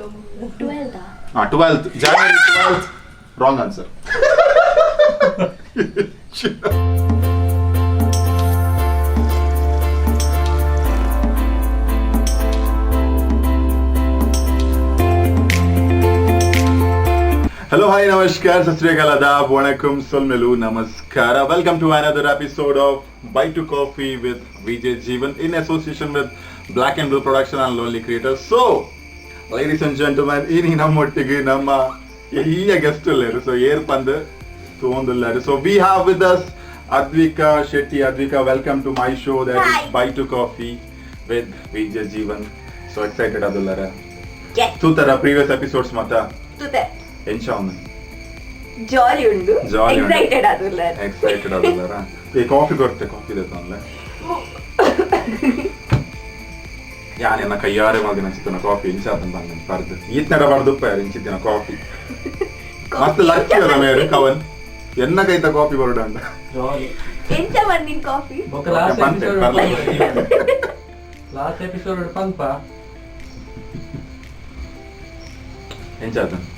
12. Ha, 12th, January 12th. Wrong answer. Hello, hi, namaskar, Sat Sri Akal, adab, vanakkam, solmelu, namaskara. Welcome to another episode of Bite to Coffee with Vijay Jeevan in association with Black and Blue Production and Lonely Creators. So, ladies and gentlemen, ಇನಿ ನಮ್ಮೊಟ್ಟಿಗೆ ನಮ್ಮ ಎಲ್ಲಿಯ guest ಉಲ್ಲೇರು. ಸೊ ಏರ್ ಪಂದ್ ತೂವೊಂದುಲ್ಲೆರ್. So we have with us Advika Shetty. Advika, welcome to my show, that is Hi. Bite to Coffee with Vijay Jeevan. So excited ಆದುಲ್ಲಾರ? Yes. ತೂತರ previous episodes ಮಾತ? ತೂತೆ. ಎಂಚ ಉಂಡು? ಜಾಲಿ ಉಂಡು. Jolly ಉಂಡು. ಎಕ್ಸೈಟೆಡ್ ಆದುಲ್ಲ. ಎಕ್ಸೈಟೆಡ್ ಆದುಲ್ಲಾರ? ಈ ಕಾಫಿ ಕೊರ್ತೆ, ಕಾಫಿ ದೆತ್ತೊನ್ಲೆ. ಯಾನ್ ಎನ್ನ ಕೈಯಾರೆ ಮಲ್ದಿನ ಅಂಚಿತ್ತಿನ ಕಾಫಿ ಇಂಚ ಆತುಂಡು ಪಂದ್ ಪರ್ದ್ ಈತ್ನೆಟ ಪರ್ದುಪ್ಪೆರ್ ಇಂಚಿತ್ತಿನ ಕಾಫಿ. ಮಸ್ತ್ ಲಕ್ಕಿ ಅದ ಮೇರ್ ಕವನ್, ಎನ್ನ ಕೈತ ಕಾಫಿ ಬರಡಂಡ. ಜಾಲಿ. ಎಂಚ ಬಂದಿನ್ ಕಾಫಿ? ಬೊಕ ಲಾಸ್ಟ್ ಪನ್ಪೆ, ಎಪಿಸೋಡ್ ಪರ್ಲೆ. ಲಾಸ್ಟ್ ಎಪಿಸೋಡ್ ಪನ್ಪ. ಎಂಚ ಆತುಂಡು?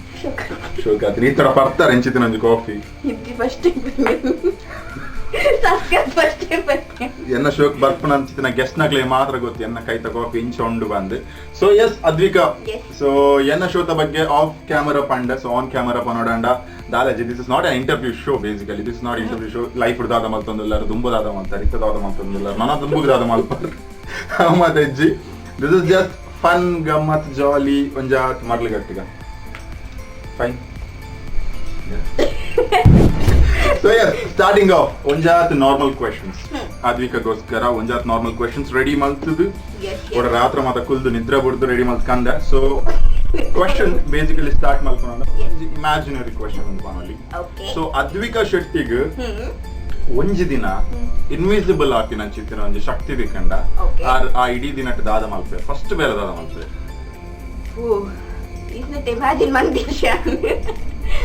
ಶೋಕ್ ಆತುಂಡು. ಈತರ ಪರ್ತಾರೆ ಇಂಚಿತ್ತಿನ ಒಂಜಿ ಕಾಫಿ. ಇಜ್ಜಿ, ಫಸ್ಟ್ ಸತ್ಯ, ಫಸ್ಟ್ ಫಸ್ಟ್. ಎನ್ನ ಶೋಕ್ ಬರ್ಪುನ ಅಂಚಿತ್ತಿನ ಗೆಸ್ಟ್ ನಕ್ಲೆ ಮಾತ್ರ ಗೊತ್ತು ಎನ್ನ ಕೈತ ಕಾಫಿ ಇಂಚ ಉಂಡು bandh. So yes Advika. Yes. So ಎನ್ನ ಶೋತ ಬಗ್ಗೆ ಆಫ್ ಕ್ಯಾಮರಾ ಪಂಡ, ಸೊ ಆನ್ camera ಪನೋಡಂಡ ದಾಲಜಿ. This is not an interview show. Basically, this is not interview show. Life ದಾದ ಮಲ್ತೊಂದುಲ್ಲಾರ, ದುಂಬು ದಾದ ಮಲ್ತಾರೆ, ಇತ್ತ ದಾದ ಮಲ್ತೊಂದುಲ್ಲಾರ, ನನ ದುಂಬುಗ್ ದಾದ ಮಲ್ಪಾರ ಮತ್ತೆಜ್ಜಿ. This is just fun, ಗಮ್ಮತ್, ಜಾಲಿ, ಒಂಜಾತ್ ಮರ್ಲು ಗಟ್ಟಿಗ. Fine. So S, starting of ಒಂಜಾತ್ normal questions. ಅದ್ವಿಕಗೋಸ್ಕರ ಒಂಜಾತ್ normal questions ready ಮಲ್ತದು. ಒಡ ರಾತ್ರಿ ಮಾತ ಕುಲ್ದು ನಿದ್ರೆ ಬುಡ್ದು ರೆಡಿ ಮಲ್ತ್ಕಂದ. ಸೊ ಕ್ವೆಶನ್ ಬೇಸಿಕಲಿ ಸ್ಟಾರ್ಟ್ ಮಲ್ಕೊಂಡ ಇಮ್ಯಾಜಿನರಿ ಕ್ವೆಶನ್ ಅಂತ ಪನೊಲಿ. ಓಕೆ. ಸೊ ಅದ್ವಿಕಾ ಶೆಟ್ಟಿಗ್ ಒಂಜಿ ದಿನ ಇನ್ವಿಸಿಬಲ್ ಆಪಿನ ಅಂಚಿತ್ತಿನ ಒಂಜಿ ಶಕ್ತಿ ತಿಕ್ಕಂಡ, ಆ ಇಡೀ ದಿನಟ್ ದಾದ ಮಲ್ಪೆ, ಫಸ್ಟ್ ಬೇಲೆ ದಾದ ಮಲ್ಪೆ? ಓ, is imagine ಮಂದಿಷ.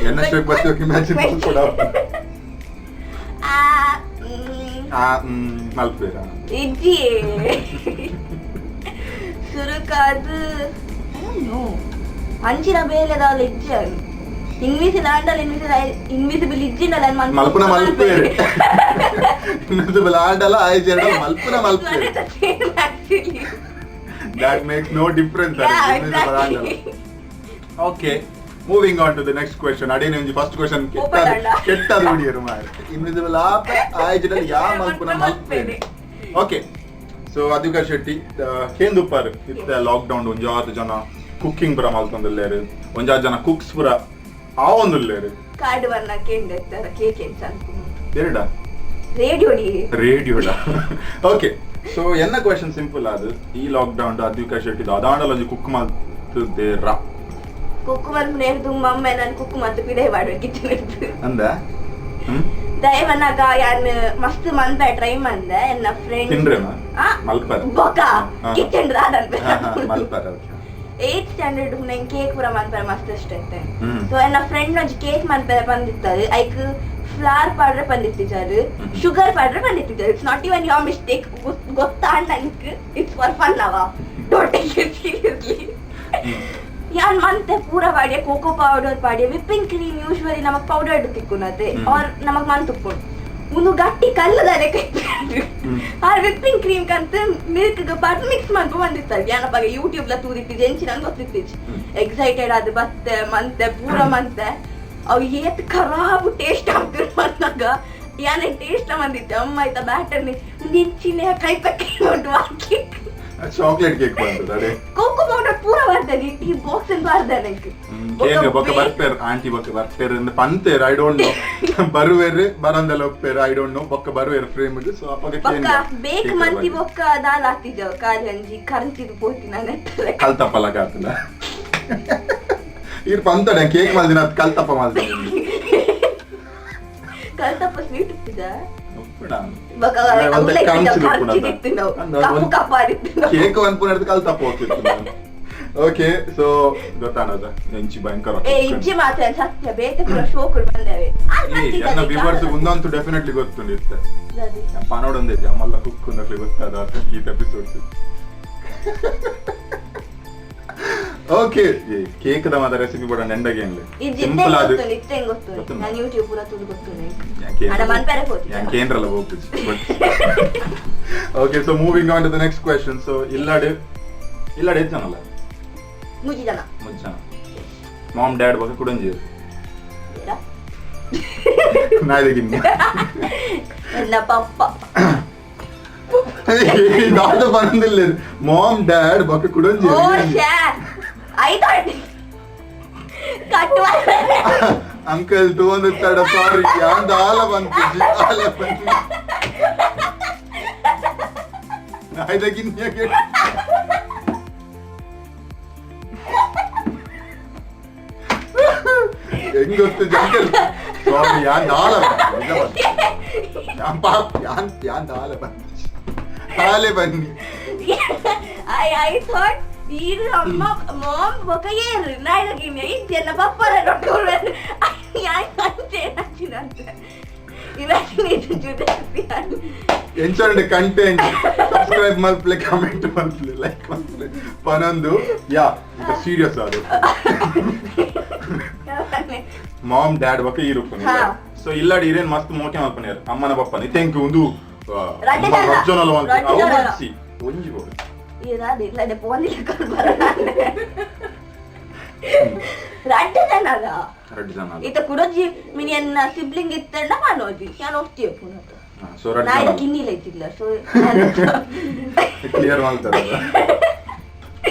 ಎನ್ನ ಶೋಕ್ ಬತ್ತಿ ಇಮ್ಯಾಜಿನ್ ಮಲ್ಪೊಡ. ಆ ಮಲ್ಪೇರ? ಇಜ್ಜಿ, ಸುರುಕಾದ್ ಅಂಚಿನ ಬೇಲೆ ದಾಲ ಇಜ್ಜಿ. ಇನ್ವಿಸಿಬಲ್ ಆಂಡಲ ಇನ್ವಿಸಿಬಲ್ ಇನ್ವಿಸಿಬಲ್ ಇಜ್ಜಿಂಡಲ. ಮಲ್ಪುನ ಮಲ್ಪೇರು. ಇನ್ವಿಸಿಬಲ್ ಆಂಡಲ ಆಯ್ಜೆರಡ ಮಲ್ಪುನ ಮಲ್ಪೇರು. That makes no difference. Okay, moving on to the next question. ಅಡೇನೆ ಒಂಜಿ ಫಸ್ಟ್ ಕ್ವೆಶನ್ ಒಪ್ಪದಲ್ಲ. ಕೆಟ್ಟದು ಹುಡಿಯರು ಮಾರೆ. ಇನ್ವಿಸಿಬಲ್ ಆಪ ಆಯ್ಜೆರಡ ಯಾ ಮಲ್ಪುನ ಮಲ್ಪೇರು. ಓಕೆ, ಸೊ ಅದ್ವಿಕಾ ಶೆಟ್ಟಿ, ಕೇಂದುಪ್ಪಾರು ಇತ್ತ ಲಾಕ್ ಡೌನ್ ಒಂಜಾತ್ ಜನ ಕುಕ್ಕಿಂಗ್ ಪುರ ಮಲ್ತೊಂದುಲ್ಲೇರು, ಒಂಜಾತ್ ಜನ ಕುಕ್ಸ್ ಪುರ ಆವೊಂದುಲ್ಲೇರು. ಕಾರ್ಡ್ ಬನ್ನ ಕೇಂದ್ರ ಕೇಕ್ ಎಂಚ? ಎರಡ. ರೇಡಿಯೋಡಿ. ರೇಡಿಯೋಡ. ಓಕೆ, ಸೊ ಎನ್ನ ಕ್ವೆಶನ್ ಸಿಂಪಲ್ ಅದು. ಈ ಲಾಕ್ ಡೌನ್ ಅದ್ವಿಕಾ ಶೆಟ್ಟಿ ದಾದಾಂಡಲ ಒಂಜಿ ಕುಕ್ ಮಲ್ತುದೇರ? ಕುಕ್ಕು ಮಲ್ಪುನ ಮಮ್ಮೆ ನಾನು ಕುಕ್ಕು ಮತ್ತು ಪಿದೆ ಮಾಡ್ಬೇಕು ಕಿಚನ್. ಅಂದ ಹ್ಮ್ ದಯವನಾಗ ಯಾನ್ ಮಸ್ತ್ ಮಂತ ಟ್ರೈ ಮಂದೆ ಎನ್ನ ಫ್ರೆಂಡ್. ತಿಂಡ್ರೇನ ಮಲ್ಪರ್? ಬೊಕ ಹಾ. ಕಿಚನ್ ಹಾ, ಹಾ, ಮಲ್ಪರ್, ಓಕೆ. ಏತ್ ಸ್ಟ್ಯಾಂಡರ್ಡ್ ನಂಗೆ ಕೇಕ್ ಪೂರ ಮನ್ಪರೆ ಮಸ್ತ್ ಇಷ್ಟ ಇತ್ತೆ. ಹ್ಮ್. ಸೊ ಎನ್ನ ಫ್ರೆಂಡ್ ಒಂಜಿ ಕೇಕ್ ಮನ್ಪರೆ ಬಂದಿತ್ತಾರೆ. ಐಕ್ ಫ್ಲವರ್ ಪೌಡರ್ ಬಂದಿತ್ತಿದ್ದಾರೆ, ಶುಗರ್ ಪೌಡರ್ ಬಂದಿತ್ತಿದ್ದಾರೆ. It's not even your mistake, ಗೊತ್ತಾ ನಂಗೆ. It's for fun ಅವ, don't take it seriously. ಯಾನ್ ಮಂತೆ ಪೂರ ಪಾಡಿಯ, ಕೋಕೋ ಪೌಡರ್ ಪಾಡಿಯ, ವಿಪ್ಪಿಂಗ್ ಕ್ರೀಮ್ ಯೂಶುವಲಿ ನಮಕ್ ಪೌಡರ್ ತಿಕ್ಕುನತೆ. ಆರ್ ನಮಕ್ ಮಂತ್ ಉಪ್ಪುಂಡು ಒಂದು ಗಟ್ಟಿ ಕಲ್ಲುದಾರೆ. ಆರ್ ವಿಪ್ಪಿಂಗ್ ಕ್ರೀಮ್ ಕಂತ ಮಿಲ್ಕ್ ಪಾಟ್ ಮಿಕ್ಸ್ ಮನ್ಪು ಬಂದಿತ್ತಾರೆ. ಯಾನಪ್ಪ ಯೂಟ್ಯೂಬ್ ಲ ತೂದಿತ್ತಿಜಿ, ಎಂಚಿ ನಂಗೆ ಗೊತ್ತಿತ್ತಿಜಿ. ಎಕ್ಸೈಟೆಡ್ ಅದು ಬತ್ತೆ ಮಂತೆ ಪೂರ ಮಂತೆ. ಅವು ಏತ್ ಖರಾಬ್ ಟೇಸ್ಟ್ ಆಗ್ತಿರ್ ಬಂದಾಗ ಯಾನೆ ಟೇಸ್ಟ್ ಬಂದಿತ್ತೆ. ಅಮ್ಮ ಆಯ್ತಾ ಬ್ಯಾಟರ್ ಇಂಚಿನ ಕೈ ಪಕ್ಕಿ ಉಂಟು ಹಾಕಿ. ಚಾಕ್ಲೇಟ್ ಕೇಕ್ ಬಂತದ ಅಡೆ. ಕೋಕೋ ಪೌಡರ್ ಪೂರ ಬರ್ತದೆ, ಈ ಬಾಕ್ಸ್ ಬರ್ದೆ ನಂಗೆ. ಕೇಂದ್ರ ಬೊಕ್ಕ ಬರ್ಪೇರ್ ಆಂಟಿ, ಬೊಕ್ಕ ಬರ್ಪೇರ್ ಅಂದ್ ಪಂತೇರ್. I don't know, ಬರುವೆರ್ ಬರಂದಲ ಒಪ್ಪೇರ್, I don't know. ಬೊಕ್ಕ ಬರುವೆರ್ ಫ್ರೇಮ್. ಸೊ ಅಪಗ ಬೊಕ್ಕ ಕೇಂದ್ರ ಬೇಕ್ ಮಂತಿ ಬೊಕ್ಕ ದಾಲ ಆತಿಜವ್ ಕಾಲಿ ಅಂಜಿ ಕರಂಚಿದ್ ಪೋತಿ ನಾನು. ಕಲ್ತಪ್ಪಲ ಕಾತುಂಡ ಇರ್ ಪಂತಡೆ ಕೇಕ್ ಮಲ್ದಿನ ಕಲ್ತಪ್ಪ ಮಲ್ದಿನ. ಕಲ್ತಪ್ಪ ಸ್ವೀಟ್ ಉಪ್ಪಿದ. ಉಪ್ಪುಡ. ಬೊಕ್ಕ ಒಂತೆ ಕಂಚಿದ್ ಉಪ್ಪುಂಡು ಅತ್ತ. ಕರ್ಚಿದಿತ್ತು ನಾವು. ಅಂದ್ ಕಪ್ಪು ಕಪ್ಪು ಆದಿತ್ತು. ಕೇಕ್ ಅನ್ಪುನಡ್ದು ಕಲ್ತಪ್ಪ ಹೋಗ್ತಿತ್ತು. ಓಕೆ, ಸೊ ಗೊತ್ತಾನದ ಎಂಚಿ ಭಯಂಕರ. ಏ ಇಜ್ಜಿ ಮಾತ್ರ ಸತ್ಯ, ಬೇತೆ ಪೂರ ಶೋಕುಡು ಬಂದವೆ. ಎನ್ನ ವಿವರ್ಸ್ ಒಂದಂತೂ ಡೆಫಿನೆಟ್ಲಿ ಗೊತ್ತುಂಡು ಇತ್ತೆ. ಪನೋಡೊಂದೇ ಅಮ್ಮಲ್ಲ ಕುಕ್ ಅಂದಕ್ಲೆ ಗೊತ್ತಾದ ಈ ಎಪಿಸೋಡ್ಸ್. ಓಕೆ, ಕೇಕ್ the ಮಾತ ರೆಸಿಪಿ ಬೋಡ ನೆಂಡಗೇನ್ಲೆ. ಸಿಂಪಲ್ ಅದು. ಇತ್ತೆ ಗೊತ್ತು. ಗೊತ್ತುಂಡು. ನಾನು ಯೂಟ್ಯೂಬ್ ಪೂರ ತೂದು ಗೊತ್ತು. ಅಡ ಮನ್ಪೆರೆ ಪೋತಿ. ಯಾನ್ ಕೇಂದ್ರಲ ಹೋಗ್ತಿಜಿ. Okay, so moving on to the next question. So ಇಲ್ಲಾಡ್ ಇಲ್ಲಾಡ್ ಏತ್ ಜನಲ್ಲ? ಮೂಜಿ ಜನ. ಮೂಜಿ ಜನ. ಮಾಮ್ ಡ್ಯಾಡ್ ಬೊಕ ಕುಡೊಂಜಿ. ಬೇಡ. ನಾಯ್ದಗಿನ್ನಿ. ನನ್ನ ಪಪ್ಪ. ದಾದ ಬಂದಿಲ್ಲ, ಮಾಮ್ ಡ್ಯಾಡ್ ಬೊಕ ಕುಡೊಂಜಿ. ಓ ಶ್ಯಾ, I thought ಕಟ್ಟುವ. ಅಂಕಲ್ ತೂವೊಂದಿತ್ತಡ, ಸಾರಿ, ಯಾನ್ ದಾಲ ಬಂತಿಜಿ, ದಾಲ ಬಂತಿ. ನಾಯ್ದಗಿನ್ನಿಗೆ. ಹೆಂಗ್ ಗೊತ್ತಿಜಿ ಅಂಕಲ್, ಸಾರಿ, ಯಾನ್ ದಾಲ ಬಂತಿ, ಯಾನ್ ಪಾಪ, ಯಾನ್ ಯಾನ್ ದಾಲ ಬಂತಿಜಿ, ದಾಲೆ ಬನ್ನಿ. I I thought ಈರು ಅಮ್ಮ ಮಾಮ್ ಬೊಕ ಏರು ನಾಯ್ದಗಿನ್ನಿ ಇಜ್ಜೆಲ್ಲ ಪಪ್ಪರ ನೊಟ್ಟುರು. ಯಾನ್ ಅಂಚೆ ಅಂಚಿನಂತ ಇಮ್ಯಾಜಿನೇಷನ್ ಜೊತೆ. ಎಂಚಂಡ್ ಕಂಟೆಂಟ್ ಸಬ್ಸ್ಕ್ರೈಬ್ ಮಲ್ಪ್ಲೆ, ಕಮೆಂಟ್ ಮಲ್ಪ್ಲೆ, ಲೈಕ್ ಮಲ್ಪ್ಲೆ ಪನೊಂದು. ಯಾ, ಈಗ ಸೀರಿಯಸ್ ಅದು. ಮಾಮ್ ಡ್ಯಾಡ್ ಬೊಕ ಈರು. ಹಾ. ಸೊ ಇಲ್ಲಾಡಿ ಇರೇನ್ ಮಸ್ತ್ ಮೋಕೆ ಮಲ್ಪನೇರ್ ಅಮ್ಮನ ಪಪ್ಪನಿ. Thank you. ಒಂದು ರಡ್ಡ್ ಜನ. ರಜ್ಜನಲ. ರಡ್ಡ್ ಜನ. ಒಂಜಿ ಬೋಡು. ಇರಾದ ಇಲ್ಲ, ಪೋಂದಿಲ್ಲ ಬರೋಣ. ರಡ್ಡ್ ಜನದ. ರಡ್ಡ್ ಜನ. ಇತ್ತ ಕುಡೊಂಜಿ ಮಿನಿ ಎನ್ನ ಸಿಬ್ಲಿಂಗ್ ಇತ್ತಂಡ ಪನೋಜಿ ಯಾನ್ ಒರ್ತಿಯೆ ಪುನತ. ಸೊ ರಡ್ಡ್ ನಾಯ್ದ ಜನ. ಕಿನ್ನಿಲ ಇತ್ತಿಲ್ಲ, ಸೊ ಕ್ಲಿಯರ್ ಮಲ್ತಾರೆ.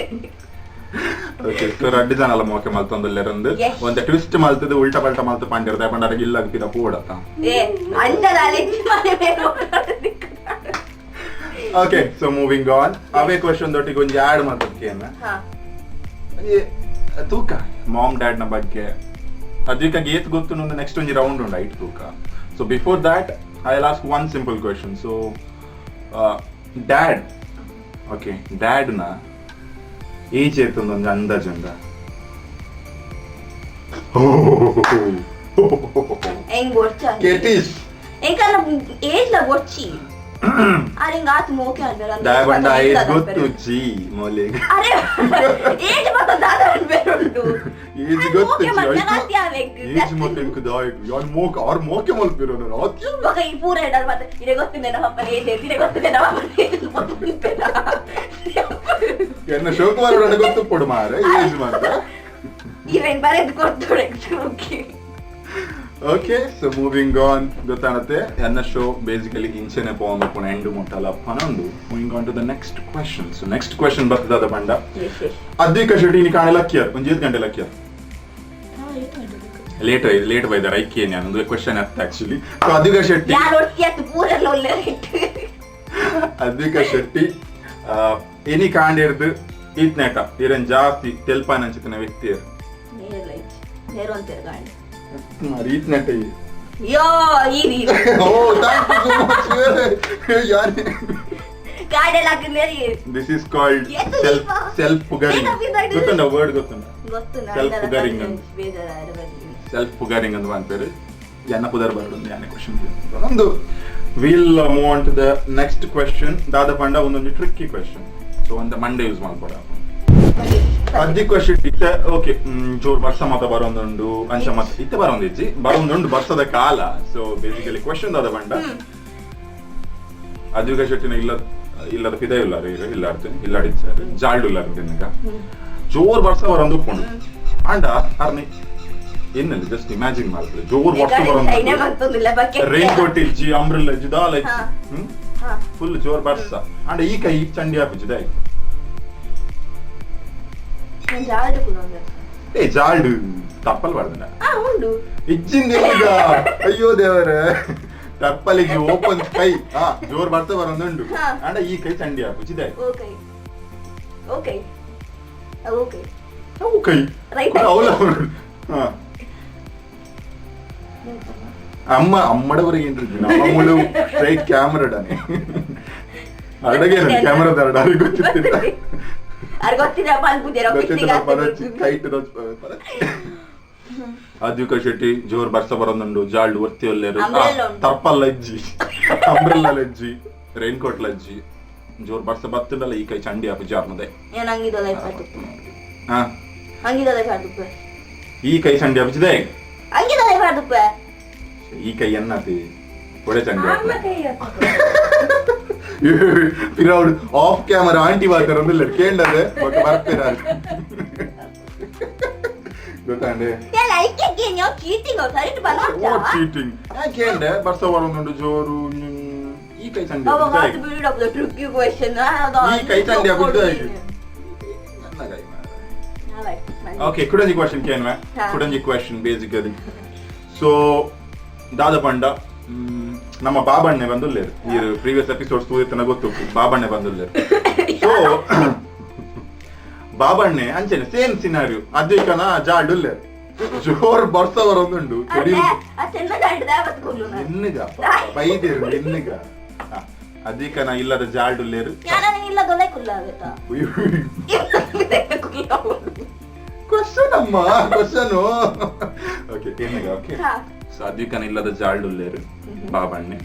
ಓಕೆ, ಸೊ ರಡ್ಡ್ ಜನಲ ಮೋಕೆ ಮಲ್ತೊಂದುಲ್ಲೆರಂದು. Yes. ಒಂತೆ ಟ್ವಿಸ್ಟ್ ಮಲ್ತದು ಉಲ್ಟಾ ಪಲ್ಟಾ ಮಲ್ತು ಪಂಡಿರ್ದ ಪಂಡಾರ ಇಲ್ಲ ಪಿರ ಪೋಡತ್ತ. ಏ ಅಂಜದ ಅಲೆಜಿ ಮನೆ ಮೇಲೆ. ಓಕೆ, ಸೊ ಮೂವಿಂಗ್ ಆನ್, ಅವೇ ಕ್ವಶನ್ ದೊಟ್ಟಿಗೆ ಒಂಜಿ ಆಡ್ ಮಾತಾಡ್ಕೇನ. ಹಾ. ತೂಕ ಮಾಮ್ ಡ್ಯಾಡ್ ನ ಬಗ್ಗೆ ಅದಕ್ಕಾಗಿ ಏತ್ ಗೊತ್ತು. ನೆಕ್ಸ್ಟ್ ಒಂಜಿ ರೌಂಡ್ ಉಂಡು, ಐಟ್ ತೂಕ. So before that I ask one simple question. So dad, okay, dad ನ ಏಜ್ ಏತ್ ಒಂದು ಅಂದಾಜು ಉಂಡ? ಎಂಗ್ ಬೊರ್ಚ. ಕೆಟಿಸ್. ಎಂಕಲ್ಲ ಏಜ್ ಲ ಬೊರ್ಚಿ ಆರ್ ಹಿಂಗ ಆತ್ ಮೋಕೆ ಅಂದರ. ದಾಯ ಬಂಡ ಏಜ್ ಗೊತ್ತು ಜಿ ಮೌಲಿಗ್. ಅರೆ ಏಜ್ ಮತ್ತ ದಾದ ಅನ್ಬೇರುಂಡು. ಏಜ್ ಗೊತ್ತು. ಏಜ್ ಮತ್ತೆ ಇಂಕ್ ದಾಯಕ್ ಯಾನ್ ಮೋಕ್ ಆರ್ ಮೋಕೆ ಮಲ್ಪಿರೋ ಆತ್ಯ. ಬೊಕ ಈ ಪೂರ ಎಡರ್ ಮತ್ತೆ ಇಡೆ ಗೊತ್ತಿದೆ ನಮ್ಮ ಅಪ್ಪನ ಏಜ್, ಇಡೆ ಗೊತ್ತಿದೆ ನಮ್ಮ ಅಪ್ಪನ ಏಜ್. ಎನ್ನ ಶಿವಕುಮಾರ್ ಗೊತ್ತು ಪೊಡು ಮಾರೆ ಏಜ್ ಮಾತ್ರ. ಇವೇನ್ ಬರೆದು ಕೊಡ್ತೋಡೆ. Okay. Okay, so moving on. ಗೊತ್ತಾಣತ್ತೆ ಎನ್ನ ಶೋ ಬೇಸಿಕಲಿ ಇಂಚೆನೆ ಪೋಂದು ಪುಣ ಎಂಡು ಮುಟ್ಟಲ ಪನೊಂದು. Moving on to the next question. So next question ಬರ್ತದ ಬಂಡ, ಅದ್ವಿಕ ಶೆಟ್ಟಿ ಇನಿ ಕಾಣೆ ಲಕ್ಕಿಯರ್ ಒಂಜಿ ಏತ್ ಗಂಟೆ ಲಕ್ಕಿಯರ್? ಲೇಟ್ ಲೇಟ್ ಬೈದಾರ ಐಕೆ ನಾನು ಒಂದು ಕ್ವಶನ್ ಅತ್ತ ಆಕ್ಚುಲಿ. ಸೊ ಅದ್ವಿಕ ಶೆಟ್ಟಿ ಯಾರು ಒಟ್ಟಿ ಆತು ಪೂರೆಲ್ಲ ಒಳ್ಳೆ. ಅದ್ವಿಕ ಶೆಟ್ಟಿ ಇನಿ ಕಾಂಡಿರ್ದು ಈತ್ನೇಟ ಇರನ್ ಜಾಸ್ತಿ ತೆಲ್ಪಾನಂಚಿತನ ವ್ಯಕ್ತಿಯರು? ನೇರುವಂತೇರು ಗಾಂಡಿ. ಈತ್ನೇಟ. ಯೋ ಈ ಓ, thank you so much. ಯಾರು ಗಾಡೆಲ್ಲ ಹಾಕಿದ್ರೆ. This is called ಏತು ಸೆಲ್ಫ್ ದೀಪ? ಸೆಲ್ಫ್ ಪುಗರಿಂಗ್. ಏನಪ್ಪ ಇದು? ಗೊತ್ತುಂಡ ವರ್ಡ್ ಗೊತ್ತುಂಡ? ಗೊತ್ತು. Self pugaring ಅಂತ. ಬೇಜಾರ. ಸೆಲ್ಫ್ ಪುಗರಿಂಗ್ ಅಂತ ಪನ್ಪೇರು. ಎನ್ನ ಪುದರ್ ಬರಡು ಯಾನೆ ಕ್ವಶನ್ ಒಂದು. We'll move on to the next question. ದಾದ ಪಂಡ ಒಂದೊಂದು ಟ್ರಿಕ್ಕಿ ಕ್ವಶನ್, ಸೊ ಒಂದು ಮಂಡೆ ಯೂಸ್ ಮಾಡ್ಬೋಡ. ಅದ್ದಿ ಕ್ವಶನ್ ಇತ್ತೆ. ಓಕೆ, ಜೋರ್ ಬರ್ಸ ಮಾತ ಬರೋಂದುಂಡು ಅಂಚ ಮತ್ತ ಇತ್ತೆ ಬರೋಂದಿಜ್ಜಿ, ಬರೋಂದುಂಡು ಬರ್ಸದ ಕಾಲ. ಸೊ ಬೇಸಿಕಲಿ ಕ್ವಶನ್ ದಾದ ಪಂಡ, ಅದ್ವಿಕ ಶೆಟ್ಟಿನ ಇಲ್ಲ ಇಲ್ಲದ ಪಿದ ಇಲ್ಲ ಇಲ್ಲ ಇಲ್ಲಾಡಿ ಸರ್ ಜಾಲ್ಡು ಇಲ್ಲ ತಿನ್ನಗ ಜೋರ್ ಬರ್ಸ ಬರೋಂದು ಉಪ್ಪುಂಡು. ಅಂಡ ಅರ್ನಿ ಏನಿಲ್ಲ, ಜಸ್ಟ್ ಇಮ್ಯಾಜಿನ್ ಮಾಡ್ತಾರೆ ಜೋರ್ ವರ್ಷ ಸೈನೆ ಬರೋಂದು, ಬಂತೊಂದಿಲ್ಲ ಬಕ್ಕೆ. ರೈನ್ ಕೋಟ್ ಇಜ್ಜಿ, ಅಂಬ್ರೆಲ್ಲ ಇಜ್ಜಿ, ದಾಲ ಇಜ್ಜಿ. ಹಾ. ಹಾ. ಫುಲ್ ಜೋರ್ ಬರ್ಸ ಅಂಡ ಈ ಕೈ ಚಂಡಿ ಆಪಿಜ್ಜಿ. ನಾನು ಜಾಲ್ಡು ಕೂಡ ಒಂದು. ಏ ಜಾಲ್ಡು ತಪ್ಪಲ್ ಬಾರ್ದನ? ಹಾ ಉಂಡು. ಇಜ್ಜಿಂದ ಈಗ, ಅಯ್ಯೋ ದೇವರೇ, ಟಪ್ಪಲಿಗೆ ಓಪನ್ ಕೈ. ಹಾ, ಜೋರ್ ಬರ್ತಾ ಬರೋದುಂಡು. ಹಾ. ಅಂಡ ಈ ಕೈ ಚಂಡಿ ಆಪುಜಿ. Okay okay okay. ಅವು ಕೈ. Right. ಅವಳ ಹಾ ಅಮ್ಮ ಅಮ್ಮಡವರೆಗೆ ಏನ್ರಿ ನಮ್ಮ ಮುಳು ಸ್ಟ್ರೈಟ್ ಕ್ಯಾಮ್ರಾ ಡಾನೆ ಅಡಗೆ ಕ್ಯಾಮ್ರಾ ದಾರ ಅವ್ರಿಗೆ ಗೊತ್ತಿತ್ತಿಲ್ಲ. ಅರ್ ಗೊತ್ತಿಲ್ಲ ಪನ್ಪುಜೆರ. ಗೊತ್ತಿತ್ತಲ್ಲ ಪರಚಿ ಕೈಟ್. ಅದ್ವಿಕ ಶೆಟ್ಟಿ ಜೋರ್ ಬರ್ಸ ಬರೋದುಂಡು, ಜಾಲ್ಡು ಒತ್ತಿ ಒಲ್ಲೇರು. Umbrella ಉಂಟು. ತರ್ಪಲ್ಲ ಇಜ್ಜಿ, ಅಂಬ್ರೆಲ್ಲ ಲಜ್ಜಿ, ರೈನ್ ಕೋಟ್ ಲಜ್ಜಿ, ಜೋರ್ ಬರ್ಸ ಬತ್ತಿಂಡಲ್ಲ ಈ ಕೈ ಚಂಡಿ ಆಪು ಜಾರ್ನದೆ. ನಂಗಿದೊಲ್ಲ ಇಪ್ಪತ್ತು. ಹಾ. ಅಂಗಿದಾದ ಪಾಡ್ದುಪ್ಪೆ. ಈ ಕೈ ಸಂಡಿ ಅಪ್ಪಿದೆ. ಅಂಗಿದಾದ ಪಾಡ್ದುಪ್ಪೆ. ಈ ಕೈ ಎನ್ನತಿ ಕೊಡೆ ಚಂಡಿ. ಆರ್ನ ಕೈ ಅತ್ತ. ಪಿರೌಡ್ off camera aunty ಮಾತಾಡೋದಿಲ್ಲ ಕೇಂಡದೆ ಬಟ್ ಬರ್ತೀರ ಗೊತ್ತಾಂಡೆ. Yeah, like again, you're cheating also. ಸರಿ what cheating ಯಾಕೆ ಕೇಂಡೆ ಬರ್ಸ ಬರೋದುಂಡು ಜೋರು ಈ ಕೈ ಚಂಡಿ. ಅವಾಗ ಅದು build up the tricky question. ಈ ಕೈ ಚಂಡಿ ಆಗುದು ನನ್ನ ಕೈ. ಓಕೆ, ಕುಡಂಜಿ ಕ್ವಶನ್ ಕೇನ್ವೆ. ಹಾ. ಕುಡಂಜಿ question basically. So ದಾದ ಪಂಡ ನಮ್ಮ ಬಾಬಣ್ಣೆ ಬಂದುಲ್ಲೇರು. ಈ ಪ್ರೀವಿಯಸ್ ಎಪಿಸೋಡ್ಸ್ ತೂದಿತ್ತನ ಗೊತ್ತು, ಬಾಬಣ್ಣೆ ಬಂದುಲ್ಲೇರು. ಸೊ ಬಾಬಣ್ಣೆ ಅಂಚನೆ ಸೇಮ್ ಸಿನಾರಿಯೋ, ಅದ್ವಿಕನ ಜಾಡುಲ್ಲೇರು, ಜೋರ್ ಬರ್ಸ ಬರೋದುಂಡು. ಎನ್ನುಗ ಬೈದೇರು ಎನ್ನುಗ ಅದ್ವಿಕನ ಇಲ್ಲದ ಜಾಡುಲ್ಲೇರು. ಕ್ವಶನ್ ಅಮ್ಮ ಕ್ವಶನ್. ಓಕೆ ಎನ್ನುಗ ಓಕೆ. ಸೊ ಅದ್ವಿಕನ ಇಲ್ಲದ ಜಾಡುಲ್ಲೇರು ಬಾಬಣ್ಣೆ,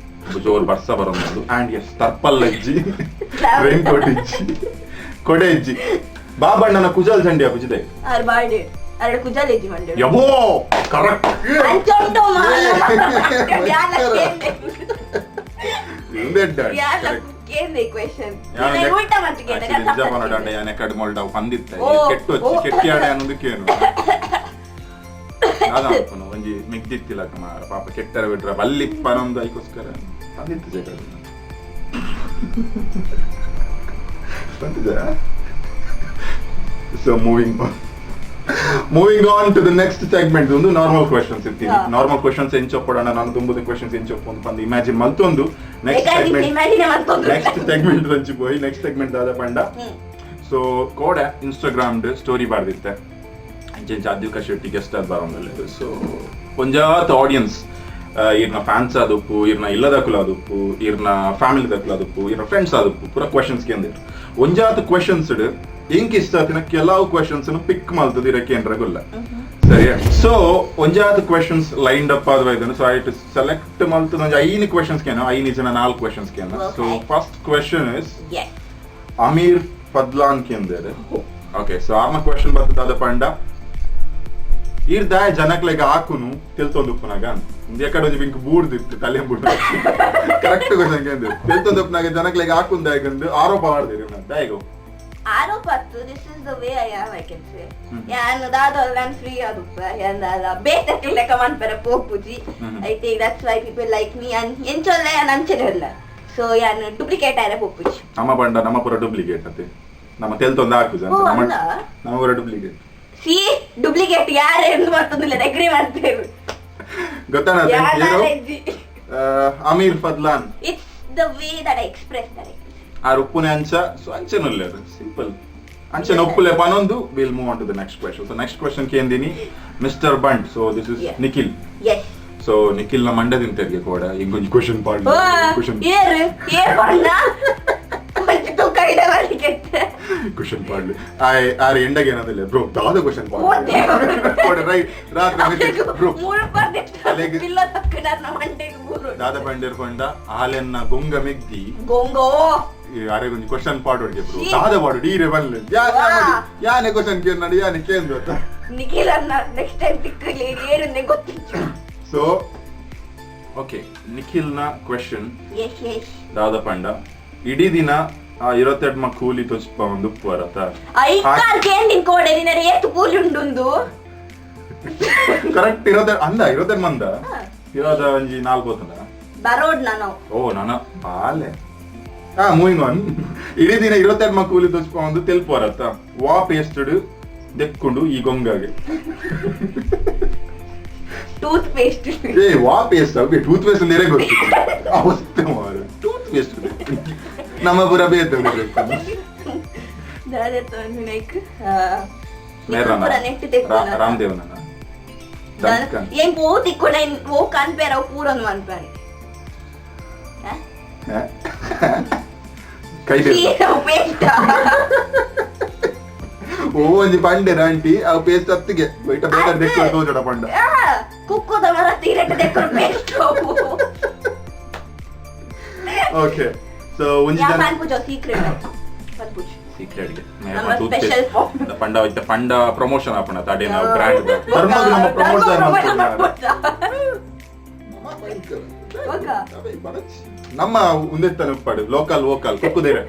ಜೋರ್ ಬರ್ಸ ಬರೋದು ಅಂಡ್ ಎಸ್ ಟರ್ಪಲ್ ಅಜ್ಜಿ, ರೈನ್ ಕೋಟ್ ಇಜ್ಜಿ, ಕೊಡೆ ಇಜ್ಜಿ, ಬಾಬಣ್ಣನ ಕುಜಲ್ ಚಂಡಿ ಅಪ್ಪುಜಿದೆ. ಯಬೋ ಕರೆಕ್ಟ್. ಕೆಟ್ಟು ಕೆಟ್ಟಿ ಆಡೆ ಅನ್ನೋದಕ್ಕೇನು ದಾದ ಒಂಜಿ ಮಿಗ್ದಿತ್ತಿಲ್ಲ ಮಾರ ಪಾಪ ಕೆಟ್ಟರ ಬಿಟ್ರ ಬಲ್ಲಿಪ್ಪ ನಮ್ದು ಐಕೋಸ್ಕರ ತಂದಿತ್ತು ಜಗ ಬಂತಿದೆ. So moving on to the next segment. ಒಂದು ನಾರ್ಮಲ್ ಕ್ವಶನ್ಸ್ ಇರ್ತೀನಿ. ನಾರ್ಮಲ್ ಕ್ವಶನ್ಸ್ ಎಂಚೊಪ್ಪಡೋಣ ನಾನು ತುಂಬದ ಕ್ವಶನ್ಸ್ ಎಂಚೊಪ್ಪು ಒಂದು ಪಂದು ಇಮ್ಯಾಜಿನ್ ಮಲ್ತೊಂದು next segment next segment ದಂಚಿ ಪೋಯಿ. ನೆಕ್ಸ್ಟ್ ಸೆಗ್ಮೆಂಟ್ ದಾದ ಪಂಡ ಸೊ ಕೋಡೆ ಇನ್ಸ್ಟಾಗ್ರಾಮ್ ಸ್ಟೋರಿ ಬಾರ್ದಿತ್ತೆ ಅಂಚೆಂಚ ಅದ್ವಿಕ ಶೆಟ್ಟಿ ಗೆಸ್ಟ್ ಆದ್ ಬಾರೊಂದುಲ್ಲೆರ್. ಸೊ ಒಂಜಾತ್ ಆಡಿಯನ್ಸ್ ಇರ್ನ ಫ್ಯಾನ್ಸ್ ಆದುಪ್ಪು, ಇರ್ನ ಇಲ್ಲದಕುಲು ಆದುಪ್ಪು, ಇರ್ನ ಫ್ಯಾಮಿಲಿ ದಕುಲು ಆದುಪ್ಪು, ಇರ್ನ ಫ್ರೆಂಡ್ಸ್ ಆದುಪ್ಪು, ಪೂರ ಕ್ವಶನ್ಸ್ ಕೇಂದಿರು. ಒಂಜಾತ್ ಕ್ವಶನ್ಸ್ ಇಂಕ್ ಇಷ್ಟ ಆತಿನ ಕೆಲವು ಕ್ವಶನ್ಸ್ ಪಿಕ್ ಮಲ್ತದ ಇರಕ್ಕೆ ಏನ್ರಗುಲ್ಲ ಸರಿಯಾ. ಸೊ ಒಂಜಾತ್ questions lined up ಆದ ಇದನ್ನು so I select ಮಲ್ತದ ಒಂಜಿ ಐನು ಕ್ವಶನ್ಸ್ ಕೇನೋ, ಐನು ಜನ ನಾಲ್ಕು ಕ್ವಶನ್ಸ್ ಕೇನ. So first question is Aamir Fadlan ಕೇಂದೇರು. Okay, so ಆರ್ನ ಕ್ವಶನ್ ಬರ್ತದ ಪಂಡ ಈರ್ದಾಯ ಜನಕ್ಲೆಗ್ ಆಕುನು ತೆಲ್ತೊಂದುಪ್ಪುನಾಗ ಎಕಡೆ ಒಂಜಿ ಬಿಂಕ್ ಬೂರ್ದಿತ್ತು ತಲೆ ಬೂರ್ದು ಕರೆಕ್ಟ್ ಕ್ವಶನ್ ಕೇಂದ್ರ ತೆಲ್ತೊಂದುಪ್ಪುನಾಗ ಜನಕ್ಲೆಗ್ ಆಕುಂದಾಯಗಂದು ಆರೋಪ ಮಾಡ್ದಿರಿ ದಾಯಗೋ. ಆರೋಪ this is the way I am, I can say. ಯಾನ್ ದಾದ ನಾನು ಫ್ರೀ ಆದುಪ್ಪ ಯಾನ್ ದಾದ ಬೇತಕ್ಕೆ ಲೆಕ್ಕ ಮನ್ಪೆರ ಪೋಪುಜಿ. I think that's why people like me. And ಎಂಚೊಲ್ಲ ಯಾನ್ ಅಂಚನೆ ಇಲ್ಲ. ಸೊ ಯಾನ್ ಡೂಪ್ಲಿಕೇಟ್ ಆಯ್ರ ಪೋಪುಜಿ. ನಮ್ಮ ಬಂಡ ನಮ್ಮ ಪೂರ ಡೂಪ್ಲಿಕೇಟ್ ಅತ್ತೆ ನಮ್ಮ ತೆಲ್ತೊಂದು ಹಾಕುಜ ಓ, ಅಲ್ಲ? ನಮ್ಮ ಪೂರ duplicate. C duplicate ಯಾರು ಎಂದು ಮತ್ತೊಂದಿಲ್ಲ ಅಗ್ರಿ ಮಾಡ್ತೇವೆ. ಗೊತ್ತಾನ Aamir Fadlan. It's the way that I express that. ಆ ಉಪ್ಪುನೆ ಅಂಚ ಸೊ ಅಂಚೆನುಲ್ಲ simple ಅಂಚೆನ ಉಪ್ಪುಲೆ ಪನೊಂದು. Will move on to the next question. So next question ಕೇಂದಿನಿ mister Band. So this is Nikhil. Yes. So Nikhil ನ ಮಂಡ ತಿಂತೆರ್ಗೆ ಕೋಡ ಇಂಗೊಂಜಿ question ಪಾಡ್ question ಏರು ಏರ್ ಬಣ್ಣ ಒಂಜಿ ತೂಕ ಇಡವಳಿಗೆ ಕ್ವಶನ್ ಪಾಡ್ಲಿ ಆಯ್ ಆರ್ ಎಂಡಗೆ ಏನದಿಲ್ಲ ಬ್ರೋ ದಾದ ಕ್ವಶನ್ ಓ ಪಾಡ್ಲಿ ದೇವ್ರೆ. ಕೋಡ ರೈಟ್ ರಾತ್ರಿ ಬ್ರೋ ಮೂರು ಅಲೆಗ್- ಪಿಲ್ಲ ತಕ್ಕನ ಮಂಡೆಗೆ ಮೂರು ದಾದ ಪಂಡೇರ್ ಪಂಡ ಆಲೆನ್ನ ಗೊಂಗ ಮೆಗ್ದಿ ಗೊಂಗೋ ಅರೆ ಒಂಜಿ ಕ್ವಶನ್ ಪಾಡೋಡ್ಗೆ ಬ್ರೋ ಛೀ. ದಾದ ಪಾಡು ಡೀರೆ ಬಲ್ಲೆ ಯಾನೆ ಕ್ವಶನ್ ಕೇಂದ್ರ ಯಾನೆ ಕೇಂದ್ರ ಅಂತ. ನಿಖಿಲ್ ಅನ್ನ ನೆಕ್ಸ್ಟ್ ಟೈಮ್ ತಿಕ್ಕಲಿ ಏರುಂದೆ ಗೊತ್ತಿತ್ತು. ಸೊ ಓಕೆ ನಿಖಿಲ್ನ question. S S. ದಾದ ಪಂಡ ಇಡೀ ದಿನ ಆ ಇರತ್ತೆರಡು ಮ ಕೂಲಿ ತೊಚ್ಪ ಒಂದು ಉಪ್ಪು ಬರತ್ತ ಐಕಾರ್ ಕೇಂದಿನ ಕೋಡೆ ನಿನ್ನ ಏತು ಕೂಲಿ ಉಂಡುಂದು. ಕರೆಕ್ಟ್ ಇರೋದ ಅಂದ ಇರೋದೆರಡು ಮಂದ ಇರೋದ ಒಂಜಿ ನಾಲ್ಕು ಹೋತದ ಬರೋಡ್ ನಾನು. ಓ ನಾನ ಬಾಲೆ ಹಾ ಮೂವಿಂಗ್ ಆನ್. ಇಡೀ ದಿನ ಇರತ್ತೆರಡು ಮ ಕೂಲಿ ತೊಚ್ಪ ಒಂದು ತೆಲ್ಪು ಬರತ್ತ ವಾ ಪೇಸ್ಟೆಡ್ ದೆಕ್ಕೊಂಡು ಈ ಗೊಂಗಾಗೆ ಟೂತ್ ಪೇಸ್ಟ್. ಏ ವಾ paste okay tooth paste ಅಂದ್ರೆ ಗೊತ್ತು ಅವಸ್ಥೆ ಮಾರು ಟೂತ್ ಪೇಸ್ಟ್ ನಮ್ಮ ಪುರ ಬೇತ ಲೈಕ್ ನೆಟ್ ತೆಕ್ಕೊಂಡ ರಾಮದೇವ್ ನನ್ನ ಏನ್ ಪೋ ತಿಕ್ಕೊಂಡ ಓ ಕನ್ಪೇರ ಅವು ಪೂರೊಂದು ಮನ್ಪೇರೆ ಕೈ ಪೇಸ್ಟ್. ಓ ಒಂಜಿ ಪಂಡೆ ಆಂಟಿ ಅವು ಪೇಸ್ಟ್ ಅತ್ತಿಗೆ ಬೈಟ ಬೇಕಾದ್ರೆ ದೆಕ್ಕೊಂಡು ತೋಜಡ ಪಂಡ. ಕುಕ್ಕುದ ಮರ ತೀರಟ ದೆಕ್ಕೊಂಡು paste. Okay so ಒಂಜಿ ಯಾ ಜನ ಪನ್ಪುಜ ಸೀಕ್ರೆಟ್ ಪನ್ಪುಜ. ಸೀಕ್ರೆಟ್ ಗೆ. ನಮ್ಮ special form. ಪಂಡ ಇತ್ತೆ ಪಂಡ ಪ್ರಮೋಷನ್ ಆಪಣ ತಡೇನ ಬ್ರ್ಯಾಂಡ್ ಧರ್ಮಗ್ ನಮ್ಮ ಪ್ರಮೋಟ್. ಬೊಕ? ನಮ್ಮ ಉಂದೆತ್ತನ ಉಪ್ಪಾಡು ಲೋಕಲ್ ವೋಕಲ್ ಕುಕ್ಕುದೇರೆ.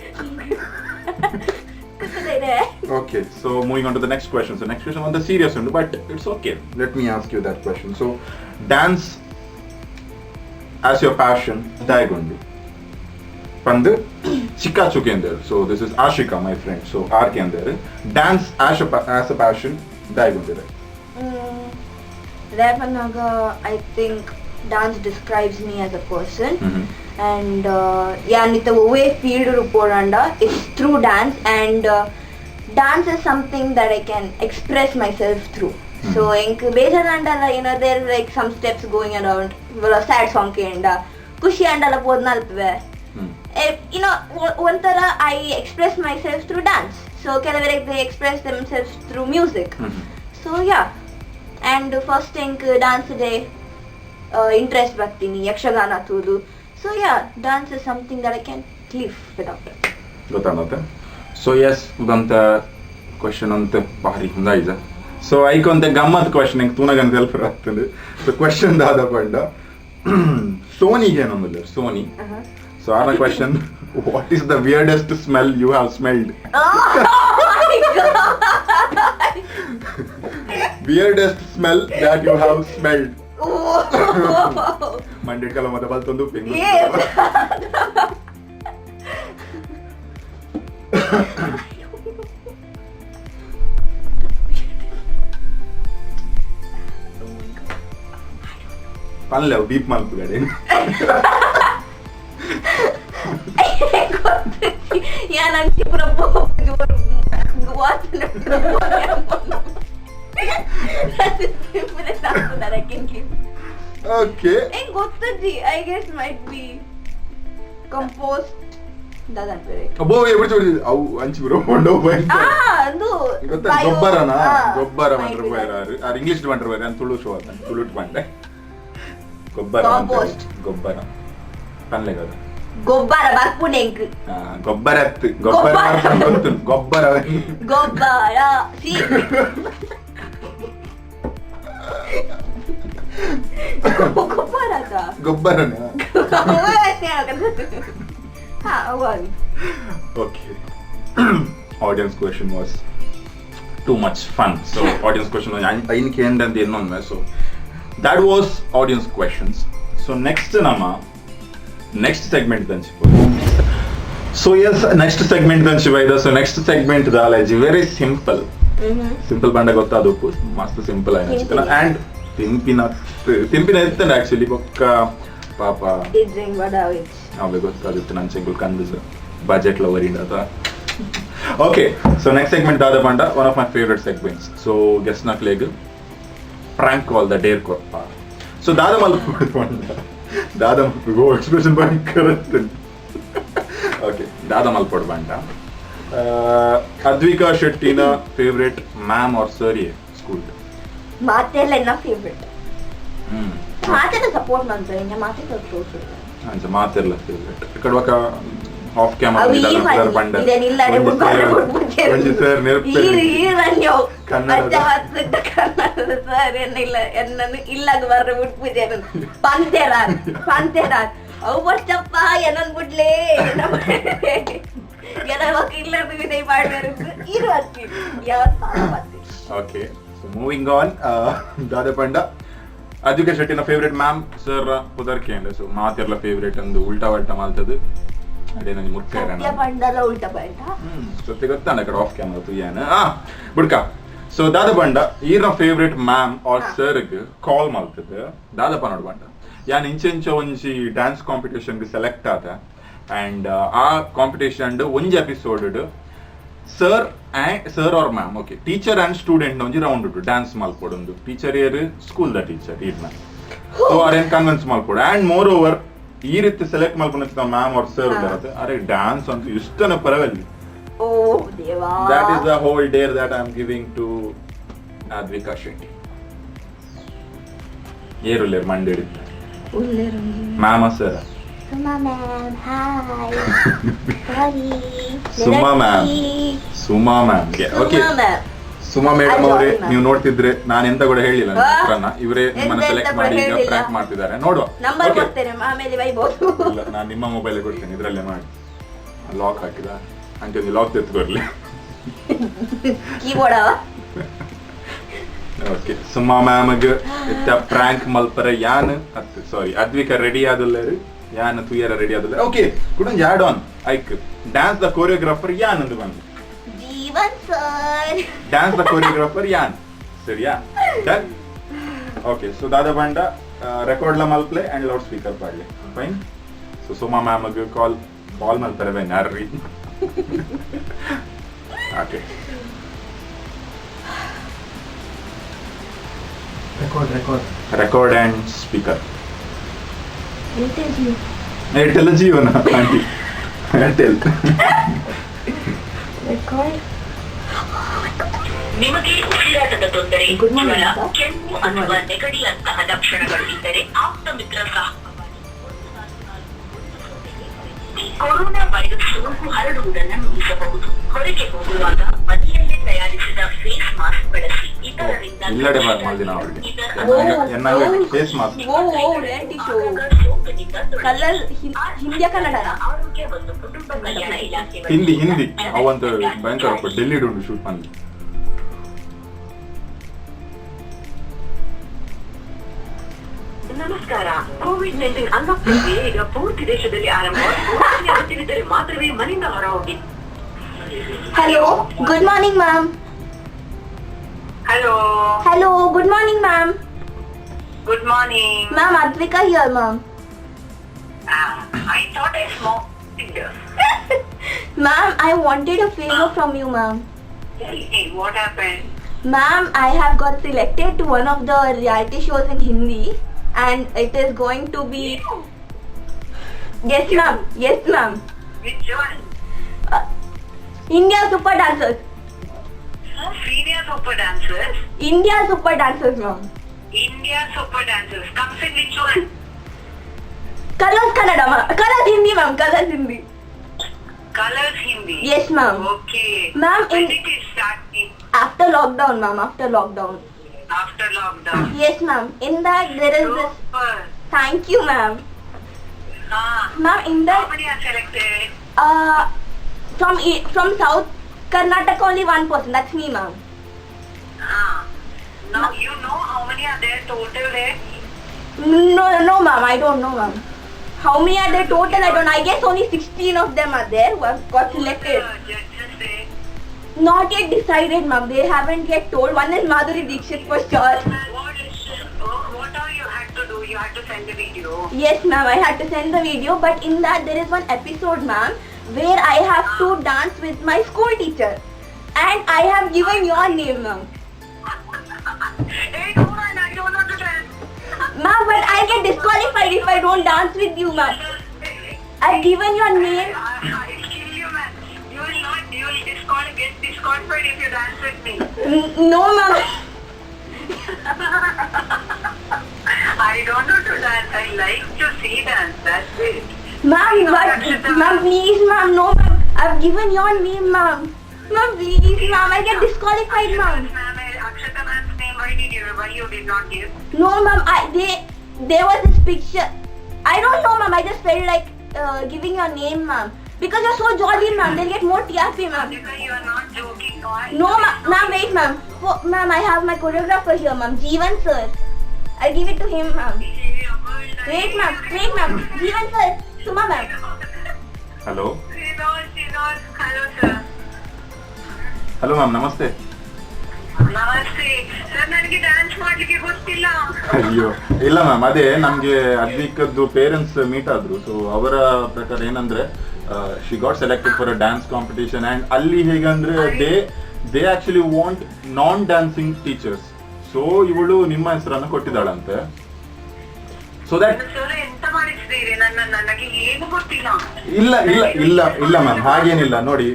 ಕುಕ್ಕುದೇರೆ. Okay, so moving on to the next question. So next question on the serious one, but it's okay. Let me ask you that question. So dance as your passion, Daigundu. Pandu Chika Chukender. So this is Ashika, my friend. So R Kender. Dance as a passion, Daigundu. ರೇಪನ್ನಾಗ I think dance describes me as a person. And yeah, ನಿತ್ತ ಒವ್ವೇ field ಪೋಡಂಡ it's through dance, and dance is something that I can express myself through. So ಎಂಕ್ ಬೇಜಾರಾಂಡಲ there like some steps going around, sad song ಕೇಂಡ ಖುಷಿ ಆಂಡಲ ಪೋದ್ ನಲ್ಪುವೆ. ಒಂಥರ I express myself through dance. So ಕೆಲವರಿಗೆ they express themselves through music. So yeah, and first ಎಂಕ್ dance day interest ಬರ್ತೀನಿ ಯಕ್ಷಗಾನ ತೂದು. So yeah, dance is something that I can live without. ಗೊತ್ತಾಗುತ್ತೆ. ಸೊ S, ಉದಂತ question ಅಂತ ಭಾರಿ ಹುಂದಾಯಿಸ. ಸೊ ಐಕೊಂತೆ ಗಮ್ಮತ್ ಕ್ವಶನ್ ಎಂಕ್ ತೂನಗಂತ ಹೆಲ್ಪ್ ಆಗ್ತದೆ. ಸೊ ಕ್ವಶನ್ ದಾದ ಪಂಡ ಸೋನಿಗೆ ಏನೊಂದಿಲ್ಲ ಸೋನಿ. ಸೊ ಆನ question, what is the weirdest smell you have smelled? Oh. Weirdest smell that you have smelled. ಮಂಡಿಡ್ಕಲ ಮದ ಬಲ್ತೊಂದು. Yes. ಪನ್ಲೆ ಡೀಪ್ ಮಲ್ಪುಗಡೆ. ಯಾನ್ ಅಂಚಿ ಪೂರ ಜೋರು ವಾಸನೆ. That I can give. Okay. ಎಂಗ್ ಗೊತ್ತಜ್ಜಿ, I guess might be compost ದಾದ ಅನ್ಪೇರೆ. ಅಬ್ಬೋ, ಬಿಡ್ಚು ಬಿಡ್ಚು, ಅವು ಅಂಚಿ ಬರೋ ಕೊಂಡೋಗ್. ಆ ಅಂದು. ಗೊತ್ತಾ ಗೊಬ್ಬರನಾ? ಗೊಬ್ಬರ ಬಂದ್ರೆ ಆರು ಇಂಗ್ಲಿಷ್ ಬಂದ್ರೆ ನಾನು ತುಳು ಶೋ ಅದ ತುಳು ಬಂಡೆ ಗೊಬ್ಬರ ಅಂತ. Compost. ಗೊಬ್ಬರ ಪನ್ಲೆ ಗೊತ್ತ. ಗೊಬ್ಬರ ಬರ್ಪುಂಡು ಎಂಕ್. ಗೊಬ್ಬರ ಅತ್ತು ಗೊಬ್ಬರ. ಗೊಬ್ಬರ. ಗೊತ್ತು ಗೊಬ್ಬರ. ಗೊಬ್ಬರ ಸಿ ಗೊಬ್ಬರ ಅದ. ಗೊಬ್ಬರನ. ಹಾ ಅವು. Okay, audience question was too much fun. So audience question ಐನ್ ಕೇಂದ್ರ ಅಂತ ಇನ್ನೊಂದು. So that was audience questions. So next ನಮ್ಮ ನೆಕ್ಸ್ಟ್ ಸೆಗ್ಮೆಂಟ್ ದಂಚಿ. ಸೊ ಎಸ್, ನೆಕ್ಸ್ಟ್ ಸೆಗ್ಮೆಂಟ್ ದಂಚಿ ಬೈದ. ಸೊ ನೆಕ್ಸ್ಟ್ ಸೆಗ್ಮೆಂಟ್ ದಾಲೇಜಿ ವೆರಿ ಸಿಂಪಲ್. ಸಿಂಪಲ್ ಬಂಡ ಗೊತ್ತಾದಪ್ಪು ಮಸ್ತ್ ಸಿಂಪಲ್ ಆಯ್ತು. ಆ್ಯಂಡ್ ತಿಂಪಿನ ತಿಂಪಿನ ಇರ್ತೇನೆ ಆಕ್ಚುಲಿ ಬೊಕ್ಕ ಪಾಪ. Drink vada which. ಅವೇ ಗೊತ್ತಾದಿತ್ತು ನನ್ನ ಚೆಂಗುಲ್ ಕಂದು ಬಜೆಟ್ ಲವರ್ ಅದ. ಓಕೆ, ಸೊ ನೆಕ್ಸ್ಟ್ ಸೆಗ್ಮೆಂಟ್ ದಾದ ಪಂಡ one of my favourite segments. So guest ನಕ್ಲೆಗ್ prank call the Deere ಕೊರ್ಪ. ಸೊ ದಾದ ಮಲ್ಪುಡು ಪಂಡ ದಾದ ಮಲ್ಪು ಎಕ್ಸ್ಪ್ರೆಷನ್ ಭಯಂಕರ. ಓಕೆ, ದಾದ ಮಲ್ಪೊಡು ಪಂಡ ಅದ್ವಿಕಾ ಶೆಟ್ಟಿನ ಫೇವ್ರೆಟ್ ಮ್ಯಾಮ್ ಆರ್ ಸರ್ ಏ ಸ್ಕೂಲ್? ಮಾತೆಲ್ಲ ಎನ್ನ ಫೇವ್ರೆಟ್ ಮಾತೆಲ್ಲ ಸಪೋರ್ಟ್ ಮಾಡ್ತಾರೆ ಇಂಜ ಮಾತೆಲ್ಲ ಕ್ಲೋಸ್. ಅಂಚ ಮಾತೆರ್ಲ ಫೇವ್ರೆಟ್ ಈ ಕಡೆ ಆಫ್ ಕ್ಯಾಮರಾ. ಅವು ಈ ಪಂಡ ಇದನ್ನಿಲ್ಲಡೆ. ಒಂಜಿ ಸರ್ ನೆನಪು. ಕನ್ನಡದ. ಕನ್ನಡದ ಸರ್ ಎನ್ನಿಲ್ಲ ಎನ್ನನ್ನು ಇಲ್ಲಾಗ ಬರ್ರೆ ಬಿಟ್ಬಿಟ್ಟೆ ಪಂತೇರಾರ್ ಪಂತೇರಾರ್ ಅವು ಬಚ್ಚಪ್ಪ ಏನನ್ ಬಿಡ್ಲೇ ಎನ ಇಲ್ಲ ವಿನಯ್ ಮಾಡ್ಬೇಕು ಇರು ಅತ್ತಿ ಯಾವತ್ತ. ಓಕೆ, ಸೊ ಮೂವಿಂಗ್ ಆನ್, ದಾದ ಪಂಡ ಅದ್ವಿಕಾ ಶೆಟ್ಟಿನ ಫೇವ್ರೆಟ್ ಮ್ಯಾಮ್ ಸರ್ ಪುದರ್ ಕೇಂದ್ರ. ಸೊ ಮಾತೆರ್ಲ ಫೇವ್ರೆಟ್ ಅಂದು ಉಲ್ಟಾ ವಲ್ಟಾ ಮಾಲ್ತದು ಅದೇ ನನಗೆ ಮುರ್ಕ. ಸತ್ಯ ಪಂಡಲ ಉಲ್ಟಾ ಪಲ್ಟಾ. ಸತ್ಯ ಗೊತ್ತಾನ ಕಡೆ ಆಫ್ ಕ್ಯಾಮರಾ ತುಯ್ಯಾನ ಆ ಬುಡ್ಕ. ಸೊ ದಾದ ಬಂಡ ಈರ್ನ ಫೇವ್ರೆಟ್ ಮ್ಯಾಮ್ ಆರ್ ಸರ್ಗ್ ಕಾಲ್ ಮಲ್ತದ ದಾದಪ್ಪ ನೋಡು ಬಂಡ ಯಾನ್ ಇಂಚೆಂಚ ಒಂಜಿ ಡ್ಯಾನ್ಸ್ ಕಾಂಪಿಟೇಷನ್ಗೆ ಸೆಲೆಕ್ಟ್ ಆದ ಅಂಡ್ ಆ ಕಾಂಪಿಟೇಷನ್ ಒಂಜಿ episode sir and sir or ma'am, okay, teacher and student ಒಂಜಿ ರೌಂಡ್ ಉಂಟು ಡ್ಯಾನ್ಸ್ ಮಲ್ಪೊಡೊಂದು. ಟೀಚರ್ ಏರ್ ಸ್ಕೂಲ್ the teacher ಈರ್ನ. ಸೊ ಅರೇನ್ ಕನ್ವಿನ್ಸ್ ಮಲ್ಪೊಡು ಅಂಡ್ ಮೋರ್ ಓವರ್ ಈ ರೀತಿ ಸೆಲೆಕ್ಟ್ ಮಲ್ಪೊಂಡ ಮ್ಯಾಮ್ ಆರ್ ಸರ್ ಬರುತ್ತೆ ಅರೆ ಡ್ಯಾನ್ಸ್ ಅಂತೂ ಇಷ್ಟನ ಪರವಲ್ಲಿ. ಓ ದೇವಾ. That is the whole dare that I am giving to Advika Shetty. ಏರುಲ್ಲೇರ್ ಮಂಡಿಡಿದ್ದ ಉಲ್ಲೇರು. Ma'am sir? Suma ma'am, hi. Sorry. Suma ma'am. Suma ma'am, okay. Suma ma'am. Suma madam ಅದು ಅವರೇ, ಅವ್ರು ma'am. ನೀವು ನೋಡ್ತಿದ್ರೆ, ನಾನು ಎಂತ ಕೂಡ ಹೇಳಿಲ್ಲ ನಿಮ್ಮ ಆ? ಹೆಸ್ರನ್ನ. ಇವರೇ ನಿಮ್ಮನ್ನ ಎಂತ ಸೆಲೆಕ್ಟ್ ಕೂಡ ಮಾಡಿ ಈಗ ಹೇಳಿಲ್ಲ. ಪ್ರ್ಯಾಂಕ್ ಮಾಡ್ತಿದ್ದಾರೆ, ನೋಡುವ. Number Okay. ಕೊಡ್ತೇನೆ, ಆಮೇಲೆ ಬೈಬೋದು. ಇಲ್ಲ, ನಾನು ನಿಮ್ಮ ಮೊಬೈಲ್ ಕೊಡ್ತೇನೆ, ಇದರಲ್ಲೇ ಮಾಡಿ. ಲಾಕ್ ಹಾಕಿದ ಅಂಕೆ ಲಾಕ್ ತೆತ್ಕೊರ್ಲಿ. ಕೀಬೋರ್ಡ್ ಅವ. ಓಕೆ, ಸುಮಾ ಮ್ಯಾಮ್ಗ್ ಇತ್ತ ಪ್ರ್ಯಾಂಕ್ ಮಲ್ಪರ ಯಾನ್ ಅತ್ ಸಾರಿ ಅದ್ವಿಕ ರೆಡಿ ಆದುಲ್ಲೇರು, ಯಾನ್ ತುಯರ ರೆಡಿ ಆದುಲ್ಲೇರು. ಓಕೆ, ಕುಡೊಂಜಿ ಆಡ್ ಆನ್ ಐಕ್ ಡ್ಯಾನ್ಸ್ the choreographer ಯಾನ್ ಅಂದು ಬಂದು. ಜೀವನ್ ಸರ್. ಡ್ಯಾನ್ಸ್ the choreographer ಯಾನ್, ಸರಿಯಾ? ಡನ್. ಓಕೆ, ಸೊ ದಾದಾ ಬಂಡ ರೆಕಾರ್ಡ್ ಲ ಮಲ್ಪ್ಲೆ ಅಂಡ್ ಲೌಡ್ ಸ್ಪೀಕರ್ ಪಾಡ್ಲೆ. ಫೈನ್. ಸೊ ಸುಮಾ ಮ್ಯಾಮ್ಗ್ ಕಾಲ್ ಕಾಲ್ ಮಲ್ಪರೆ ಬೇನ್ ಯಾರ್ರಿ. Okay. Record, record. Record and speaker. Airtel. Airtel Jeevana aunty, Airtel. Record. ನಿಮಗೆ ಉಸಿರಾಟದ ತೊಂದರೆ, Good morning, ಜ್ವರ, sir. ಕೆಮ್ಮು ಅಥವಾ ನೆಗಡಿಯಂತಹ ಲಕ್ಷಣಗಳು ಇದ್ದರೆ ಆಪ್ತ ಮಿತ್ರ ಸಹಾಯವಾಣಿ 1441 0ಗೆ ಕರೆ ಮಾಡಿ. ಕೊರೋನಾ ವೈರಸ್ ಸೋಂಕು ಹರಡುವುದನ್ನು ನಿಲ್ಲಿಸಬಹುದು. ಹೊರಗೆ ಹೋಗುವಾಗ ಮನೆಯಲ್ಲೇ ತಯಾರಿಸಿದ ಫೇಸ್ ಮಾಸ್ಕ್ ಬಳಸಿ. ಇತರರಿಂದ ಇಲ್ಲಡೆ ಬಾರ್ ಮಲ್ದಿನ ಅವರಿಗೆ. ಇತರ ಎನ್ನಂಗ ಫೇಸ್ ಮಾಸ್ಕ್. ಓ ಓ ರಿಯಾಲಿಟಿ ಶೋ. ಆಗಾಗ ಸೋಂಕಿನಿಂದ ತೊಡಗಿ. ಕಲ್ಲಲ್ ಹಿಂದಿಯ ಕನ್ನಡನ? ಆರೋಗ್ಯ ಮತ್ತು ಕುಟುಂಬ ಕಲ್ಯಾಣ ಇಲಾಖೆ ಹಿಂದಿ, ಹಿಂದಿ. ಅವಂತ ಭಯಂಕರ ಡೆಲ್ಲಿ ಉಂಟು ಶೂಟ್ ಮಾಡಿ. ನಮಸ್ಕಾರ. ಕೋವಿಡ್-19 ಅನ್ಲಾಕ್ ಪ್ರಕ್ರಿಯೆ ಈಗ ಪೂರ್ತಿ ದೇಶದಲ್ಲಿ ಆರಂಭವಾಗಿ ಅಗತ್ಯವಿದ್ದರೆ ಮಾತ್ರವೇ ಮನೆಯಿಂದ ಹೊರ ಹೋಗಿ. Hello, good morning ma'am. Hello. Hello, good morning ma'am. Good morning. Ma'am, Advika here, ma'am. I thought I smoke. Ma'am, I wanted a favour from you, ma'am. What happen? Ma'am, I have got selected to one of the reality shows in Hindi, and it is going to be. Yes, ma'am. Yes, ma'am. Which one? India Super Dancers. Senior super dancers. India Super Dancers, ma'am. India super dancers comes in which one? Colors Kannada, ma'am. Colors Hindi, ma'am. Colors Hindi. Colors Hindi. Yes, ma'am. Okay. Ma'am, it is starting? After lockdown, ma'am. After lockdown. After lockdown. Yes, ma'am. In that there is this. Super. Thank you, ma'am. Ma'am, in How that many are selected? From South Karnataka only one person. That's me, ma'am. Now you know how many are there total there? No, no, ma'am. I don't know, ma'am. How many are there total? I don't know. I guess only 16 of them are there who have got selected. The judges say. Not yet decided, ma'am. They haven't yet told. One is Madhuri Dixit for sure. What all you had to do? You had to send the video. Yes, ma'am. I had to send the video, but in that there is one episode, ma'am, where I have to dance with my school teacher, and I have given your name, ma'am. Hey, no man, I don't want to dance. Ma'am, but I get disqualified if I don't dance with you, ma'am. I've given your name. I'll kill you, man. You will not. You will get disqualified if you dance with me. No, ma'am. I don't know to dance. I like to see dance. That's it. Ma'am, but ma'am, please, ma'am, no, ma'am. I've given your name, ma'am. Ma'am, please, ma'am, I get disqualified, ma'am. Ma'am, Akshata ma'am's name. Why did you? Why you did not give? No, ma'am. There was this picture. I don't know, ma'am. I just felt like giving your name, ma'am, because you're so jolly, ma'am. They'll get more TRP, ma'am. Because you are not joking. No, No, ma'am. Ma'am, wait, ma'am. Oh, ma'am, I have my choreographer here, ma'am. Jeevan sir. I'll give it to him, ma'am. Wait, ma'am. Wait, ma'am. Jeevan sir. Suma, ma'am. Hello. She knows. She knows. Hello, sir. Hello ma'am, namaste. Namaste sir, ನನಗೆ dance ಮಾಡ್ಲಿಕ್ಕೆ ಗೊತ್ತಿಲ್ಲ. ಅಯ್ಯೋ ಇಲ್ಲ ma'am, ಅದೇ ನಮ್ಗೆ ಅದ್ವಿಕದ್ದು parents meet ಆದ್ರು. ಸೊ ಅವರ ಪ್ರಕಾರ ಏನಂದ್ರೆ, she got selected for a dance competition, and ಅಲ್ಲಿ ಹೇಗಂದ್ರೆ, they actually want non dancing teachers. So ಇವಳು ನಿಮ್ಮ ಹೆಸರನ್ನು ಕೊಟ್ಟಿದ್ದಾಳಂತೆ, ಸೊ that sir, ಎಂತ ಮಾಡಿಸಿದ್ದೀರಿ ನನ್ನ? ನನಗೆ ಏನು ಗೊತ್ತಿಲ್ಲ. ಇಲ್ಲ ಇಲ್ಲ ಇಲ್ಲ ಇಲ್ಲ ಮ್ಯಾಮ್, ಹಾಗೇನಿಲ್ಲ. ನೋಡಿ,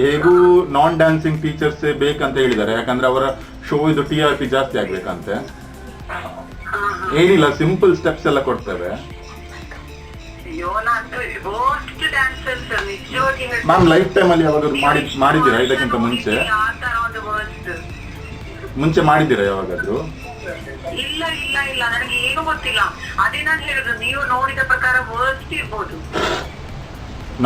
ಹೇಗೂ ನಾನ್ ಡ್ಯಾನ್ಸಿಂಗ್ ಟೀಚರ್ಸ್ ಬೇಕಂತ ಹೇಳಿದ್ದಾರೆ, ಯಾಕಂದ್ರೆ ಅವರ ಶೋ ಇದು ಟಿಆರ್ಪಿ ಜಾಸ್ತಿ ಆಗ್ಬೇಕಂತೆ. ಏನಿಲ್ಲ, ಸಿಂಪಲ್ ಸ್ಟೆಪ್ಸ್ ಎಲ್ಲ ಕೊಡ್ತೇವೆ. ಅಯ್ಯೋ, ನಾನು ವರ್ಸ್ಟ್ ಡ್ಯಾನ್ಸರ್ ನಿಜವಾಗಿ. Ma'am, life time ಅಲ್ಲಿ ಯಾವಾಗಾದ್ರು ಮಾಡಿದ್ದೀರಾ ಇದಕ್ಕಿಂತ ಮುಂಚೆ? ಆ ತರ ಒಂದು ವರ್ಸ್ಟ್. ಮುಂಚೆ ಮಾಡಿದ್ದೀರಾ ಯಾವಾಗಾದ್ರು? ಇಲ್ಲ ಇಲ್ಲ ಇಲ್ಲ, ನನಗೆ ಏನು ಗೊತ್ತಿಲ್ಲ. ಅದೇ ನಾನು ಹೇಳುದು, ನೀವು ನೋಡಿದ ಪ್ರಕಾರ ವರ್ಸ್ಟ್ ಇರ್ಬೋದು.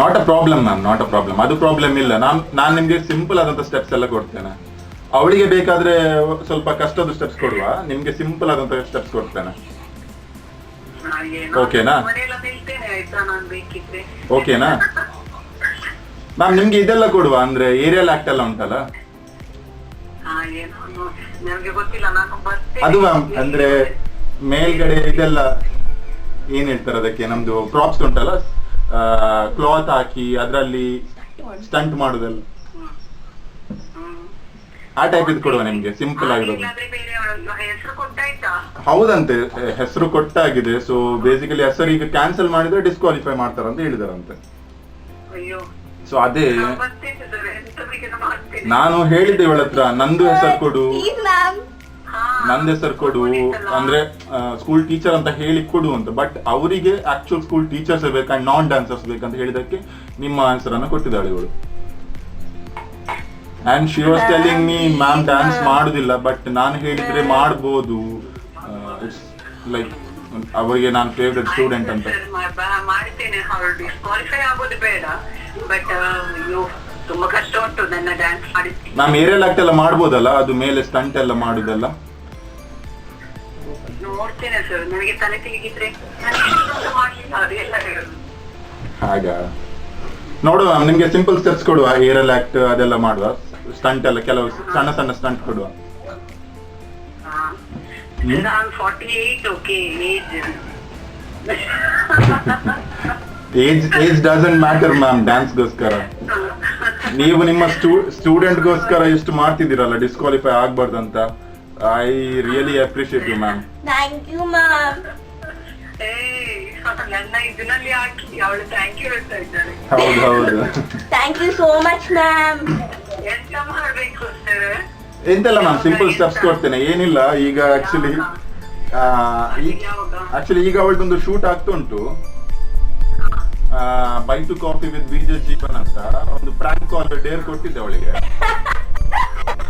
Not a problem, ma'am, not a problem. ಅದು ಪ್ರಾಬ್ಲಮ್ ಇಲ್ಲ. ನಾನ್ ನಾನು ನಿಮ್ಗೆ ಸಿಂಪಲ್ ಆದಂತ ಸ್ಟೆಪ್ಸ್ ಎಲ್ಲ ಕೊಡ್ತೇನೆ. ಅವಳಿಗೆ ಬೇಕಾದ್ರೆ ಸ್ವಲ್ಪ ಕಷ್ಟದ ಸ್ಟೆಪ್ಸ್ ಕೊಡುವ, ನಿಮ್ಗೆ ಸಿಂಪಲ್ ಆದಂತ ಸ್ಟೆಪ್ಸ್ ಕೊಡ್ತೇನೆ. ಏನೋ. ಓಕೆನಾ? ಮನೆಯೆಲ್ಲ ನಿಲ್ತೇನೆ, ಆಯ್ತಾ, ನಾನು ಬೇಕಿದ್ರೆ. ಓಕೆನಾ ಮ್ಯಾಮ್? ನಿಮ್ಗೆ ಇದೆಲ್ಲ ಕೊಡುವ, ಅಂದ್ರೆ ಏರಿಯಲ್ ಆಕ್ಟ್ ಎಲ್ಲ ಉಂಟಲ್ಲ. ಏನೋ ನನಗೆ ಗೊತ್ತಿಲ್ಲ, ನಾನು ಬರ್ತೇನೆ. ಅದು ಮ್ಯಾಮ್, ಅಂದ್ರೆ ಮೇಲ್ಗಡೆ ಇದೆಲ್ಲ ಏನ್ ಹೇಳ್ತಾರೆ ಅದಕ್ಕೆ, ನಮ್ದು ಪ್ರಾಪ್ಸ್ ಉಂಟಲ್ಲ, ಕ್ಲಾತ್ ಹಾಕಿ ಅದರಲ್ಲಿ ಸ್ಟಂಟ್ ಮಾಡುದೆಲ್ಲ, ಆ ಟೈಪ್ ಇದು ಕೊಡುವ ನಿಮ್ಗೆ, ಸಿಂಪಲ್ ಆಗಿರೋದು. ಇಲ್ಲಾಂದ್ರೆ ಬೇರೆ ಹೆಸರು ಕೊಟ್ಟಾಯ್ತಾ? ಹೌದಂತೆ, ಹೆಸರು ಕೊಟ್ಟಾಗಿದೆ. ಸೊ ಬೇಸಿಕಲಿ ಹೆಸರು ಈಗ ಕ್ಯಾನ್ಸಲ್ ಮಾಡಿದ್ರೆ ಡಿಸ್ಕ್ವಾಲಿಫೈ ಮಾಡ್ತಾರಂತ ಹೇಳಿದಾರಂತೆ. ಅಯ್ಯೋ. ಸೊ ಅದೇ. ನಾನು ಬರ್ತೇನೆ ಸರ್, ಎಂತ ಬೇಕಿದ್ರು ಮಾಡ್ತೇನೆ. ನಾನು ಹೇಳಿದ್ದೆ ಇವಳ ಹತ್ರ, ನಂದು ಹೆಸರು ಕೊಡು. Please, ma'am. ನಂದು ಹೆಸರು ಕೊಡು, ಅಂದ್ರೆ ಸ್ಕೂಲ್ ಟೀಚರ್ ಅಂತ ಹೇಳಿ ಕೊಡು ಅಂತ. ಬಟ್ ಅವರಿಗೆ actual school teachers ಬೇಕು ಅಂಡ್ ನಾನ್ ಡ್ಯಾನ್ಸರ್ಸ್ ಬೇಕಂತ ಹೇಳಿದಕ್ಕೆ ನಿಮ್ಮ ಹೆಸರನ್ನು ಕೊಟ್ಟಿದ್ದಾಳೆ ಇವಳು. And she was telling me, ma'am, dance ಮಾಡುದಿಲ್ಲ, ಬಟ್ ನಾನು ಹೇಳಿದ್ರೆ ಮಾಡ್ಬೋದು. It's like ಅವರಿಗೆ ನಾನು ಫೇವ್ರೆಟ್ ಸ್ಟೂಡೆಂಟ್ ಅಂತ. ಸರ್, ಮಾಡ್ತೇನೆ. ಅವ್ರು ಡಿಸ್ಕ್ವಾಲಿಫೈ ಆಗೋದು ಬೇಡ, ಬಟ್ ಅಯ್ಯೋ, ತುಂಬಾ ಕಷ್ಟ ಉಂಟು ನನ್ನ ಡ್ಯಾನ್ಸ್ ಮಾಡಿದ್ದೆ. Ma'am, aerial act ಎಲ್ಲ ಮಾಡ್ಬೋದಲ್ಲ, ಅದು ಮೇಲೆ ಸ್ಟಂಟ್ ಎಲ್ಲ ಮಾಡುದೆಲ್ಲ? ನೋಡ್ತೇನೆ ಸರ್, ನನಗೆ ತಲೆ ತಿರುಗಿದ್ರೆ ನಾನು ಎಷ್ಟು ಮಾಡ್ಲಿಲ್ಲ, ಅದೆಲ್ಲ ಹೇಳುದು. ಹಾಗ ನೋಡುವ ಮ್ಯಾಮ್, ನಿಮ್ಗೆ ಸಿಂಪಲ್ ಸ್ಟೆಪ್ಸ್ ಕೊಡುವ, ಏರಿಯಲ್ ಆಕ್ಟ್ ಅದೆಲ್ಲ ಮಾಡುವ, ಸ್ಟಂಟ್ ಎಲ್ಲ ಕೆಲವು ಸಣ್ಣ ಸಣ್ಣ ಸ್ಟಂಟ್ ಕೊಡುವ. ನಾನು 48, okay, age. Age doesn't matter, ma'am, ಡ್ಯಾನ್ಸ್ಗೋಸ್ಕರ. ನೀವು ನಿಮ್ಮ ಸ್ಟೂಡೆಂಟ್ಗೋಸ್ಕರ ಎಷ್ಟು ಮಾಡ್ತಿದ್ದೀರಲ್ಲ, disqualify ಆಗ್ಬಾರ್ದಂತ, I really appreciate you, ma'am. Thank you, ma'am. ಏ, ನನ್ನ ಇದನ್ನಲ್ಲಿ ಹಾಕಿ ಅವಳು thank you ಹೇಳ್ತಾ ಇದ್ದಾಳೆ. ಹೌದು ಹೌದು. Thank you so much, ma'am. ಎಂತ ಮಾಡ್ಬೇಕು ಸರ್? ಎಂತೆಲ್ಲ ma'am, simple steps ಕೊಡ್ತೇನೆ, ಏನಿಲ್ಲ. ಈಗ ಆಕ್ಚುಲಿ ಆಕ್ಚುಲಿ ಈಗ ಅವಳದೊಂದು ಶೂಟ್ ಆಗ್ತಾ ಉಂಟು, bite to coffee with VJ Jeevan ಅಂತ ಒಂದು prank call Deere ಕೊಟ್ಟಿದ್ದೆ ಅವಳಿಗೆ.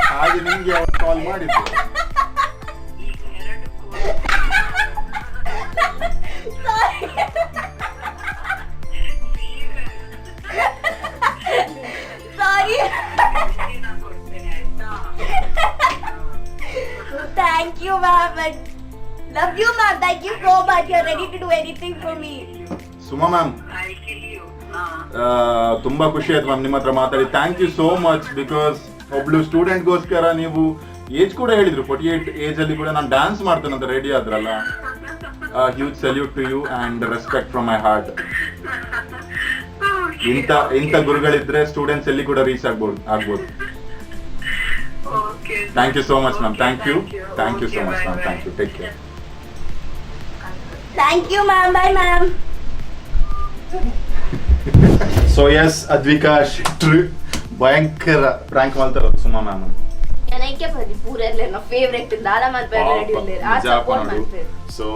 ಹಾಗೆ ನಿಮ್ಗೆ ಅವಳು ಕಾಲ್ ಮಾಡಿದ್ದು. ಈಗ ಎರಡು Sorry. Sorry. ನಾನು ಕೊಡ್ತೇನೆ, ಆಯ್ತಾ? Thank you, ma'am. And love you, ma'am. Thank you so much. You're ready to do anything for me. Suma ma'am. I kill you. ತುಂಬಾ ಖುಷಿ ಆಯ್ತು ಮ್ಯಾಮ್ ನಿಮ್ಮ ಹತ್ರ ಮಾತಾಡಿ. Thank you so much, because ಒಬ್ಳು ಸ್ಟೂಡೆಂಟ್ಗೋಸ್ಕರ ನೀವು ಏಜ್ ಕೂಡ ಹೇಳಿದ್ರು, 48 ಏಜ್ ಅಲ್ಲಿ ಕೂಡ ನಾನು ಡ್ಯಾನ್ಸ್ ಮಾಡ್ತೇನೆ ಅಂತ ready ಆದ್ರಲ್ಲ, huge salute to you and respect from my heart. ಇಂಥ ಇಂಥ ಗುರುಗಳಿದ್ರೆ ಸ್ಟೂಡೆಂಟ್ಸ್ ಎಲ್ಲಿ ಕೂಡ ರೀಚ್ ಆಗ್ಬೋದು ಆಗ್ಬೋದು. Okay. Thank you so much, ma'am. Thank you, thank you so much, ma'am. Thank you, take care. Thank you, ma'am. Bye, ma'am. So S, Advika ಶೆಟ್ರು ಭಯಂಕರ prank ಮಾಡ್ತಾರದು Suma ma'am. ಏನಕ್ಕೆ ಪದಿ ಪೂರೆಲ್ಲ favourite ದಾದ ಮಲ್ಪೆರೆ ರೆಡಿ ಉಲ್ಲೇರ್, ಆ support ಮಲ್ಪೆರ್. So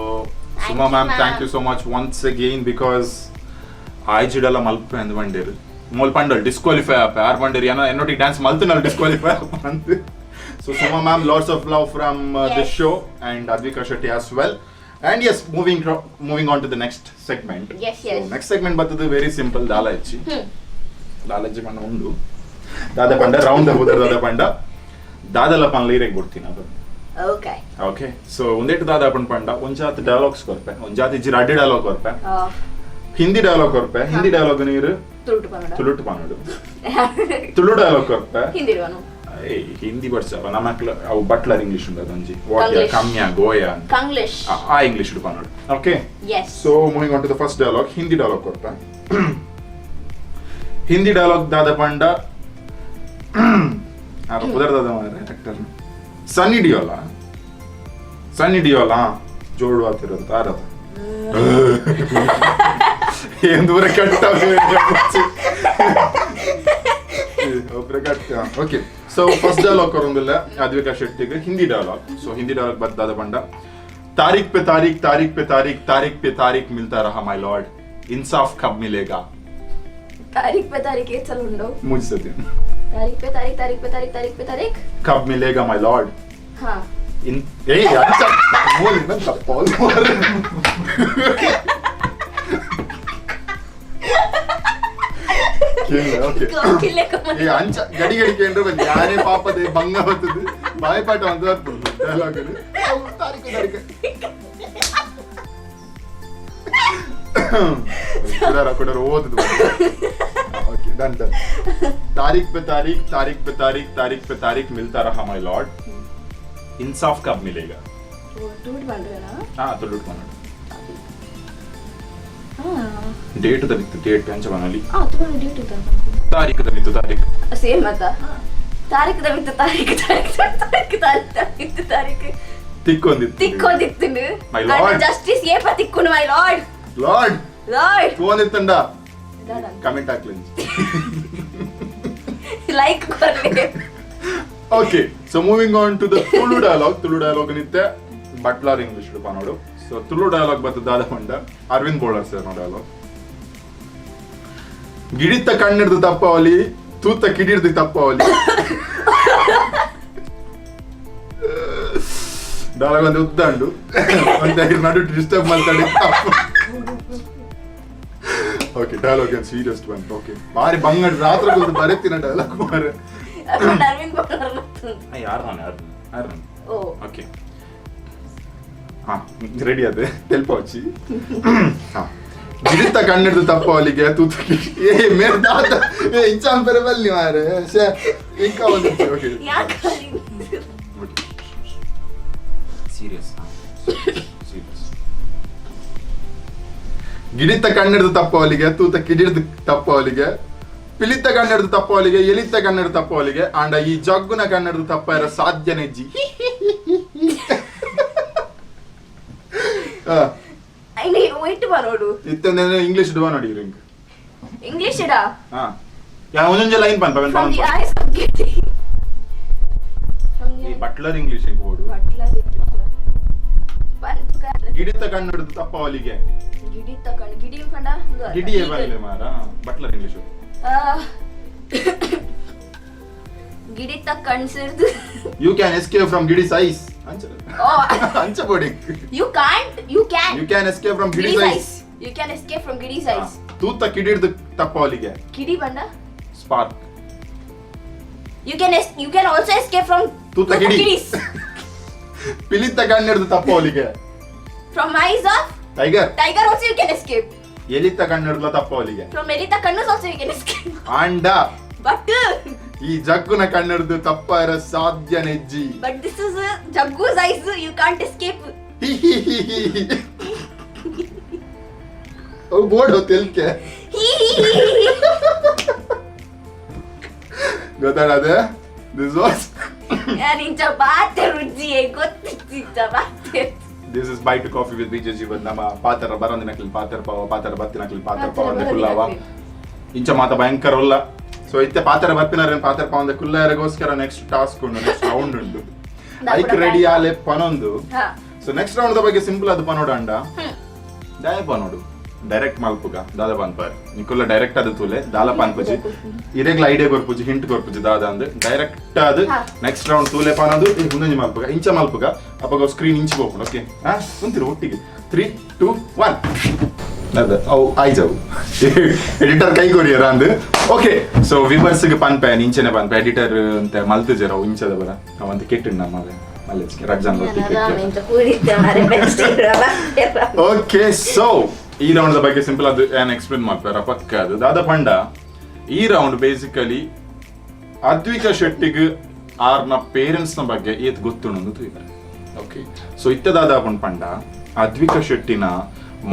Thank Suma you, ma'am, ma'am. Thank you so much once again, because ಆಯ್ಜಿಡಲ ಮಲ್ಪೆ ಅಂದ್ ಬಂಡೇರು ಮೂಲ್ ಪಂಡಲ್ disqualify ಆಪ ಆರ್ ಬಂಡೇರು ಏನೋ ಎನ್ನೊಟ್ಟಿಗೆ dance ಮಲ್ತನಲ್ಲಿ disqualify ಆಪ ಅಂದ್. So Suma ma'am, lots of love from this show and Advika Shetty as well. And yes, moving on to the next segment. Next segment ಬರ್ತದೆ very simple, ದಾಲ ಹೆಚ್ಚಿ. ದಾಲ ಹೆಚ್ಚಿ ಪಂಡ ಉಂಡು ದಾದ ಪಂಡ ರೌಂಡ್ ಹೋದ ದಾದ ಪಂಡ ದಾದಲ ಪನ್ಲ ಇರೆಗ್ ಬಿಡ್ತೀನಿ ಅದು. Okay. Okay, so ಒಂದೇಟು ದಾದ ಪಂಡ ಪಂಡ ಒಂಜಾತಿ ಡೈಲಾಗ್ಸ್ ಕೊರ್ಪೆ, ಒಂಜಾತಿ ಇಜ್ಜಿ ರಡ್ಡಿ ಡೈಲಾಗ್ ಕೊರ್ಪೆ. ಹಿಂದಿ ಡೈಲಾಗ್ ಕೊರ್ಪೆ, ಹಿಂದಿ ಡೈಲಾಗ್ ನೀರು ತುಳುಟು ಪನ್ನಡ. ತುಳುಟು ಪನ್ನಡು. ತುಳು ಡೈಲಾಗ್ ಕೊರ್ಪೆ. ಹಿಂದಿ ಇರುವನು. ಏಯ್, ಹಿಂದಿ ಬರ್ಸವ ನಮ್ಮಕ್ಲ ಅವು ಬಟ್ಲರ್ ಇಂಗ್ಲಿಷ್ ಉಂಟು ಅದೊಂಜಿ ವಾಕ್ಯ. ಕಂಗ್ಲೀಷ್. ಕಮ್ಯ ಗೋಯ ಅಂತ. ಕಂಗ್ಲಿಷ್. ಆ English ಪನ್ನಡು, okay? S. So moving on to the first dialogue, Hindi dialogue ಕೊರ್ಪೆ. ಹಿಂದಿ dialogue ದಾದ ಪಂಡ ಪುದರ್ ದಾದ ಮಾರ್ರೆ ಆಕ್ಟರ್, ಸನ್ನಿ ಡಿಯೋಲಾ, ಸನ್ನಿ ಡಿಯೋಲಾ ಜೋಡು ಆತಿರೋದು ಆರದ ಏನ್ ದೂರ ಕಟ್ಟ ಒಬ್ರೆ cut. Okay, so first dialogue ಕೊರೊಂದಿಲ್ಲ Advika ಶೆಟ್ಟಿಗೆ Hindi dialogue. So Hindi dialogue ಬದ್ದಾದ ಬಂಡ, तारीख पे तारीख, तारीख पे तारीख, तारीख पे तारीख मिलता रहा my Lord. इंसाफ कब मिलेगा? तारीख पे तारीख ಏತ್ ಸಲ ಉಂಡು? ಮೂಜಿ ಸತಿ. ತಾರೀಖ್ ಪೆ ತಾರೀಖ್, ತಾರೀಖ್ ಪೆ ತಾರೀಖ್, ತಾರೀಖ್ ಪೆ ತಾರೀಖ್ ಕಬ್ ಮಿಲೇಗಾ my lord? ಹಾ. ಇನ್ ಏಯ್ ಅಂಚ ಮೂಲ ಇನ್ನೊಂದ್ ತಪ್ಪು. ಓಕೆ. ಕಿಲ್ಲೆ. ಈ ಅಂಚ ಗಡಿ ಗಡಿ ಕೇಂದ್ರ ಬಂದು ಯಾರೇ ಪಾಪದ ಭಂಗ ಬರ್ತದೆ, ಬಾಯಿಪಾಠ ಅಂತ ಬರ್ತದೆ ಡೈಲಾಗ್. ತಾರೀಕು ತಾರೀಕು ಕುಡಾರ ಕುಡಾರ ಓದುದು. Okay, done done. तारीख पे तारीख, तारीख पे तारीख, तारीख पे तारीख मिलता रहा my lord, इंसाफ कब मिलेगा? ಟೂಟ್ ಬಂದ್ರೇನಾ? ಹಾ, ತುಳುಟ್ ಮನೋಡು. ಡೇಟ್ ದವಿತ್ತು, ಡೇಟ್ ಅಂಚ ಮನಲಿ. ಆ ತುಳು ಡೇಟ್ ಇತ್ತು. ತಾರೀಖ್ ದವಿತ್ತು, ತಾರೀಖ್. ಸೇಮ್ ಅತ್ತ. ತಾರೀಖ್ ದವಿತ್ತು, ತಾರೀಖ್ ತಾರೀಖ್ ತಾರೀಖ್ ತಾರೀಖ್ ತಾರೀಖ್ ತಾರೀಖ್. ತಿಕ್ಕೊಂದಿತ್ತು. ತಿಕ್ಕೋದಿತ್ತು. My lord. Justice ಏಪ ತಿಕ್ಕುನು my lord? Lord. Lord. ತೋನಿತ್ತಂಡ comment ಹಾಕ್ಲಿ. Like ಕೊರ್ಲಿ. Okay, so moving on to the Tulu dialogue. Tulu dialogue ನಿತ್ತೆ Buttler English ನೋಡು. ಸೊ ತುಳು ಡೈಲಾಗ್ ಬರ್ತದೆ ದಾದ ಪಂಡ ಅರವಿಂದ್ ಬೋಳರ್ ಸರ್ ಡೈಲಾಗ್. ಗಿಡಿತ ಕಣ್ಣಿಡ್ದು ತಪ್ಪವಲಿ, ತೂತ ಕಿಡಿಡ್ದು ತಪ್ಪವಲಿ. ಡೈಲಾಗ್ ಒಂದು ಉದ್ದಂಡು ಒಂದು ನಡು ಡಿಸ್ಟರ್ಬ್ ಮಾಡ್ತಾಳೆ. ಓಕೆ, ಡೈಲಾಗ್ ಏನು ಸೀರಿಯಸ್ ಬಂತು. ಓಕೆ, ಬಾರಿ ಬಂಗಡ್ ರಾತ್ರಿ ಕೂತು ಬರೀತಿನ ಡೈಲಾಗ್ ಮಾರೆ. ಅರವಿಂದ್ ಬೋಳರ್. ಯಾರು ನಾನು? ಯಾರು ಯಾರು? ಓ. ಓಕೆ, ಹಾ, ರೆಡಿ. ಅದೇ ತೆಲ್ಪವಚ್ಚಿ. ಹಾ, ಗಿಡಿತ ಕಣ್ಣಿಡ್ದು ತಪ್ಪವಲಿಗೆ ತೂತು ಏ ಮೇರ್ ದಾದ ಏ ಇಂಚಾನ್ ಪೆರೆ ಬಲ್ಲಿ ಮಾರೆ ಶೇ ಇಂಕ ಒಂದು. ಓಕೆ. ಯಾಕೆ? Serious serious. ಗಿಡಿತ ಕಣ್ಣಿಡ್ದು ತಪ್ಪವಲಿಗೆ, ತೂತ ಕಿಡಿಡ್ದು ತಪ್ಪವಲಿಗೆ, ಪಿಲಿತ ಕಣ್ಣಿಡ್ದು ತಪ್ಪವಲಿಗೆ, ಎಲಿತ ಕಣ್ಣಿಡ್ದು ತಪ್ಪವಲಿಗೆ, ಆಂಡ ಈ ಜಗ್ಗುನ ಕಣ್ಣಿಡ್ದು ತಪ್ಪಾರ ಸಾಧ್ಯ ನೆಜ್ಜಿ. ಇಟ್ಟು ಬಾ ನೋಡು. ಇತ್ತಂದ್ರೆ ಇಂಗ್ಲಿಷ್ ಡುವ ನೋಡಿ ರಿಂಗ್. ಇಂಗ್ಲಿಷ್ ಇಡಾ? ಹಾ ಯಾ, ಒಂದೊಂದೇ line ಪನ್ಪ. From the eyes of Giddy. From ಈ the Buttler English ಹೆಂಗ್ ಓಡು. ಬಟ್ಲರ್ ಗಿಡಿತ ಕಣ್ಣಿಡ್ದು ತಪ್ಪವಲಿಗೆ. ಗಿಡಿ ತಕೊಂಡು ಗಿಡಿ ಪಂಡ. ಗಿಡಿಯೇ ಬರಲಿ ಮಾರ, ಬಟ್ಲರ್ ಇಂಗ್ಲಿಷ್. ಗಿಡಿ ಕಣ್ಸಿರ್ದು. You can escape from Giddy's eyes. ಅಂಚ. ಓ. ಅಂಚ body. You can't, you can. You can escape from Giddy's Giddy's eyes. Eyes. You can escape from Giddy's eyes. ತೂತ ಕಿಡಿಡ್ದು ತಪ್ಪವಲಿಗೆ. ಕಿಡಿ ಬಂಡ. Spark. You can also escape from ತೂತ ಕಿಡಿ. ಕಿಡೀಸ್. ಪಿಲಿತ ಕಣ್ಣಿಡ್ದು ತಪ್ಪವಲಿಗೆ. From eyes of tiger. Tiger also you can escape. ಎಲಿತ ಕಣ್ಣಿಡ್ದು ತಪ್ಪವಲಿಗೆ. From ಎಲಿತ ಕಣ್ಣು also you can escape. ಆಂಡ but ಈ ಜಗ್ಗುನ ಕಣ್ಣಿಡ್ದು ತಪ್ಪಾರ ಸಾಧ್ಯ ನೆಜ್ಜಿ. But this is Jaggu's eyes, you can't escape. ಹಿ ಹಿ ಹಿ ಹಿ ಹಿ. ಅವು ಬೋರ್ಡ್ ತೆಲ್ಕೆ. ಹಿ ಹಿ ಹಿ ಹಿ. ಗೊತ್ತಾಡದೆ this was ಯಾರ್ ಇಂಚ ಬಾತೆ ರುಚಿ ಗೊತ್ತಿತ್ತು ಇಂಚ ಬಾತೆ. This is Bite to Coffee with BJ Jeevan. ನಮ್ಮ ಪಾತರ ಬರಂದಿನಕ್ಲಿ ಪಾತರ ಪಾವ, ಪಾತರ ಬತ್ತಿನಕ್ಲಿ ಪಾತರ ಪಾವ ಅಂದೆ ಕುಲ್ಲಾವ. ಇಂಚ ಮಾತ ಭಯಂಕರ ಉಲ್ಲ. ಸೊ ಇತ್ತೆ ಪಾತರ ಬರ್ಪಿನಾರ ಪಾತರ ಪಾವ ಅಂದೆ ಕುಲ್ಲಾರಗೋಸ್ಕರ ನೆಕ್ಸ್ಟ್ ಟಾಸ್ಕ್ ಉಂಡು, ನೆಕ್ಸ್ಟ್ ರೌಂಡ್ ಉಂಡು. ಐಕ್ ready Aale ಪನೊಂದು. Ha. So next round the ಬಗ್ಗೆ ಸಿಂಪಲ್ ಅದು ಪನೋಡು ಅಂಡ ದಾಯ ಪನೋಡು ಡೈರೆಕ್ಟ್ ಮಲ್ಪುಗ ದಾದ ಪನ್ಪಾರ್ ನಿಕುಲ್ಲ ಡೈರೆಕ್ಟ್ ಅದು ತೂಲೆ ದಾಲ ಪನ್ಪುಜಿ. ಇರೆಗ್ಲ ಐಡಿಯಾ ಕೊರ್ಪುಜಿ, ಹಿಂಟ್ ಕೊರ್ಪುಜಿ ದಾದ ಅಂದ್ ಡೈರೆಕ್ಟ್ ಅದು. ಹಾ. ನೆಕ್ಸ್ಟ್ ರೌಂಡ್ ತೂಲೆ ಪನೋದು ಮುಂದೊಂಜಿ ಮಲ್ಪುಗ, ಇಂಚ ಮಲ್ಪುಗ. ಅಪಗ ಸ್ಕ್ರೀನ್ ಇಂಚ್ ಹೋಗ್ಕೊಂಡು. ಓಕೆ, ಹಾ, ಕುಂತಿರು ಒಟ್ಟಿಗೆ. 3 2 1. ಅದ ಅವು ಆಯ್ಜವು ಎಡಿಟರ್ ಕೈ ಕೊರಿಯರ ಅಂದ್. ಓಕೆ, ಸೊ ವಿವರ್ಸ್ಗೆ ಪನ್ಪೆ ಇಂಚನೆ ಪನ್ಪೆ ಎಡಿಟರ್ ಅಂತ ಮಲ್ತುಜರ ಅವು ಇಂಚದ ಬರ ಅವಂತ ಕೆಟ್ಟು ನಮ್ಮ ಮಲ್ಲೆಚ್ಗೆ ರಜ್ಜನ್. ಇಂಚ ಕೂಡಿದ್ದೆ ಮಾರೆ best. Okay, so ಈ ರೌಂಡ್ ಬಗ್ಗೆ ಸಿಂಪಲ್ ಅದು ಏನ್ ಎಕ್ಸ್ಪ್ಲೇನ್ ಮಾಡ್ತಾರ ಪಕ್ಕ ಅದು ದಾದ ಪಂಡ ಈ ರೌಂಡ್ ಬೇಸಿಕಲಿ ಅದ್ವಿಕ ಶೆಟ್ಟಿಗ್ ಆರ್ನ ಪೇರೆಂಟ್ಸ್ ನ ಬಗ್ಗೆ ಏತ್ ಗೊತ್ತುಂಡು ತೂಯ್ತಾರೆ. ಓಕೆ, ಸೊ ಇತ್ತ ದಾದ ಪಂಡ ಅದ್ವಿಕ ಶೆಟ್ಟಿನ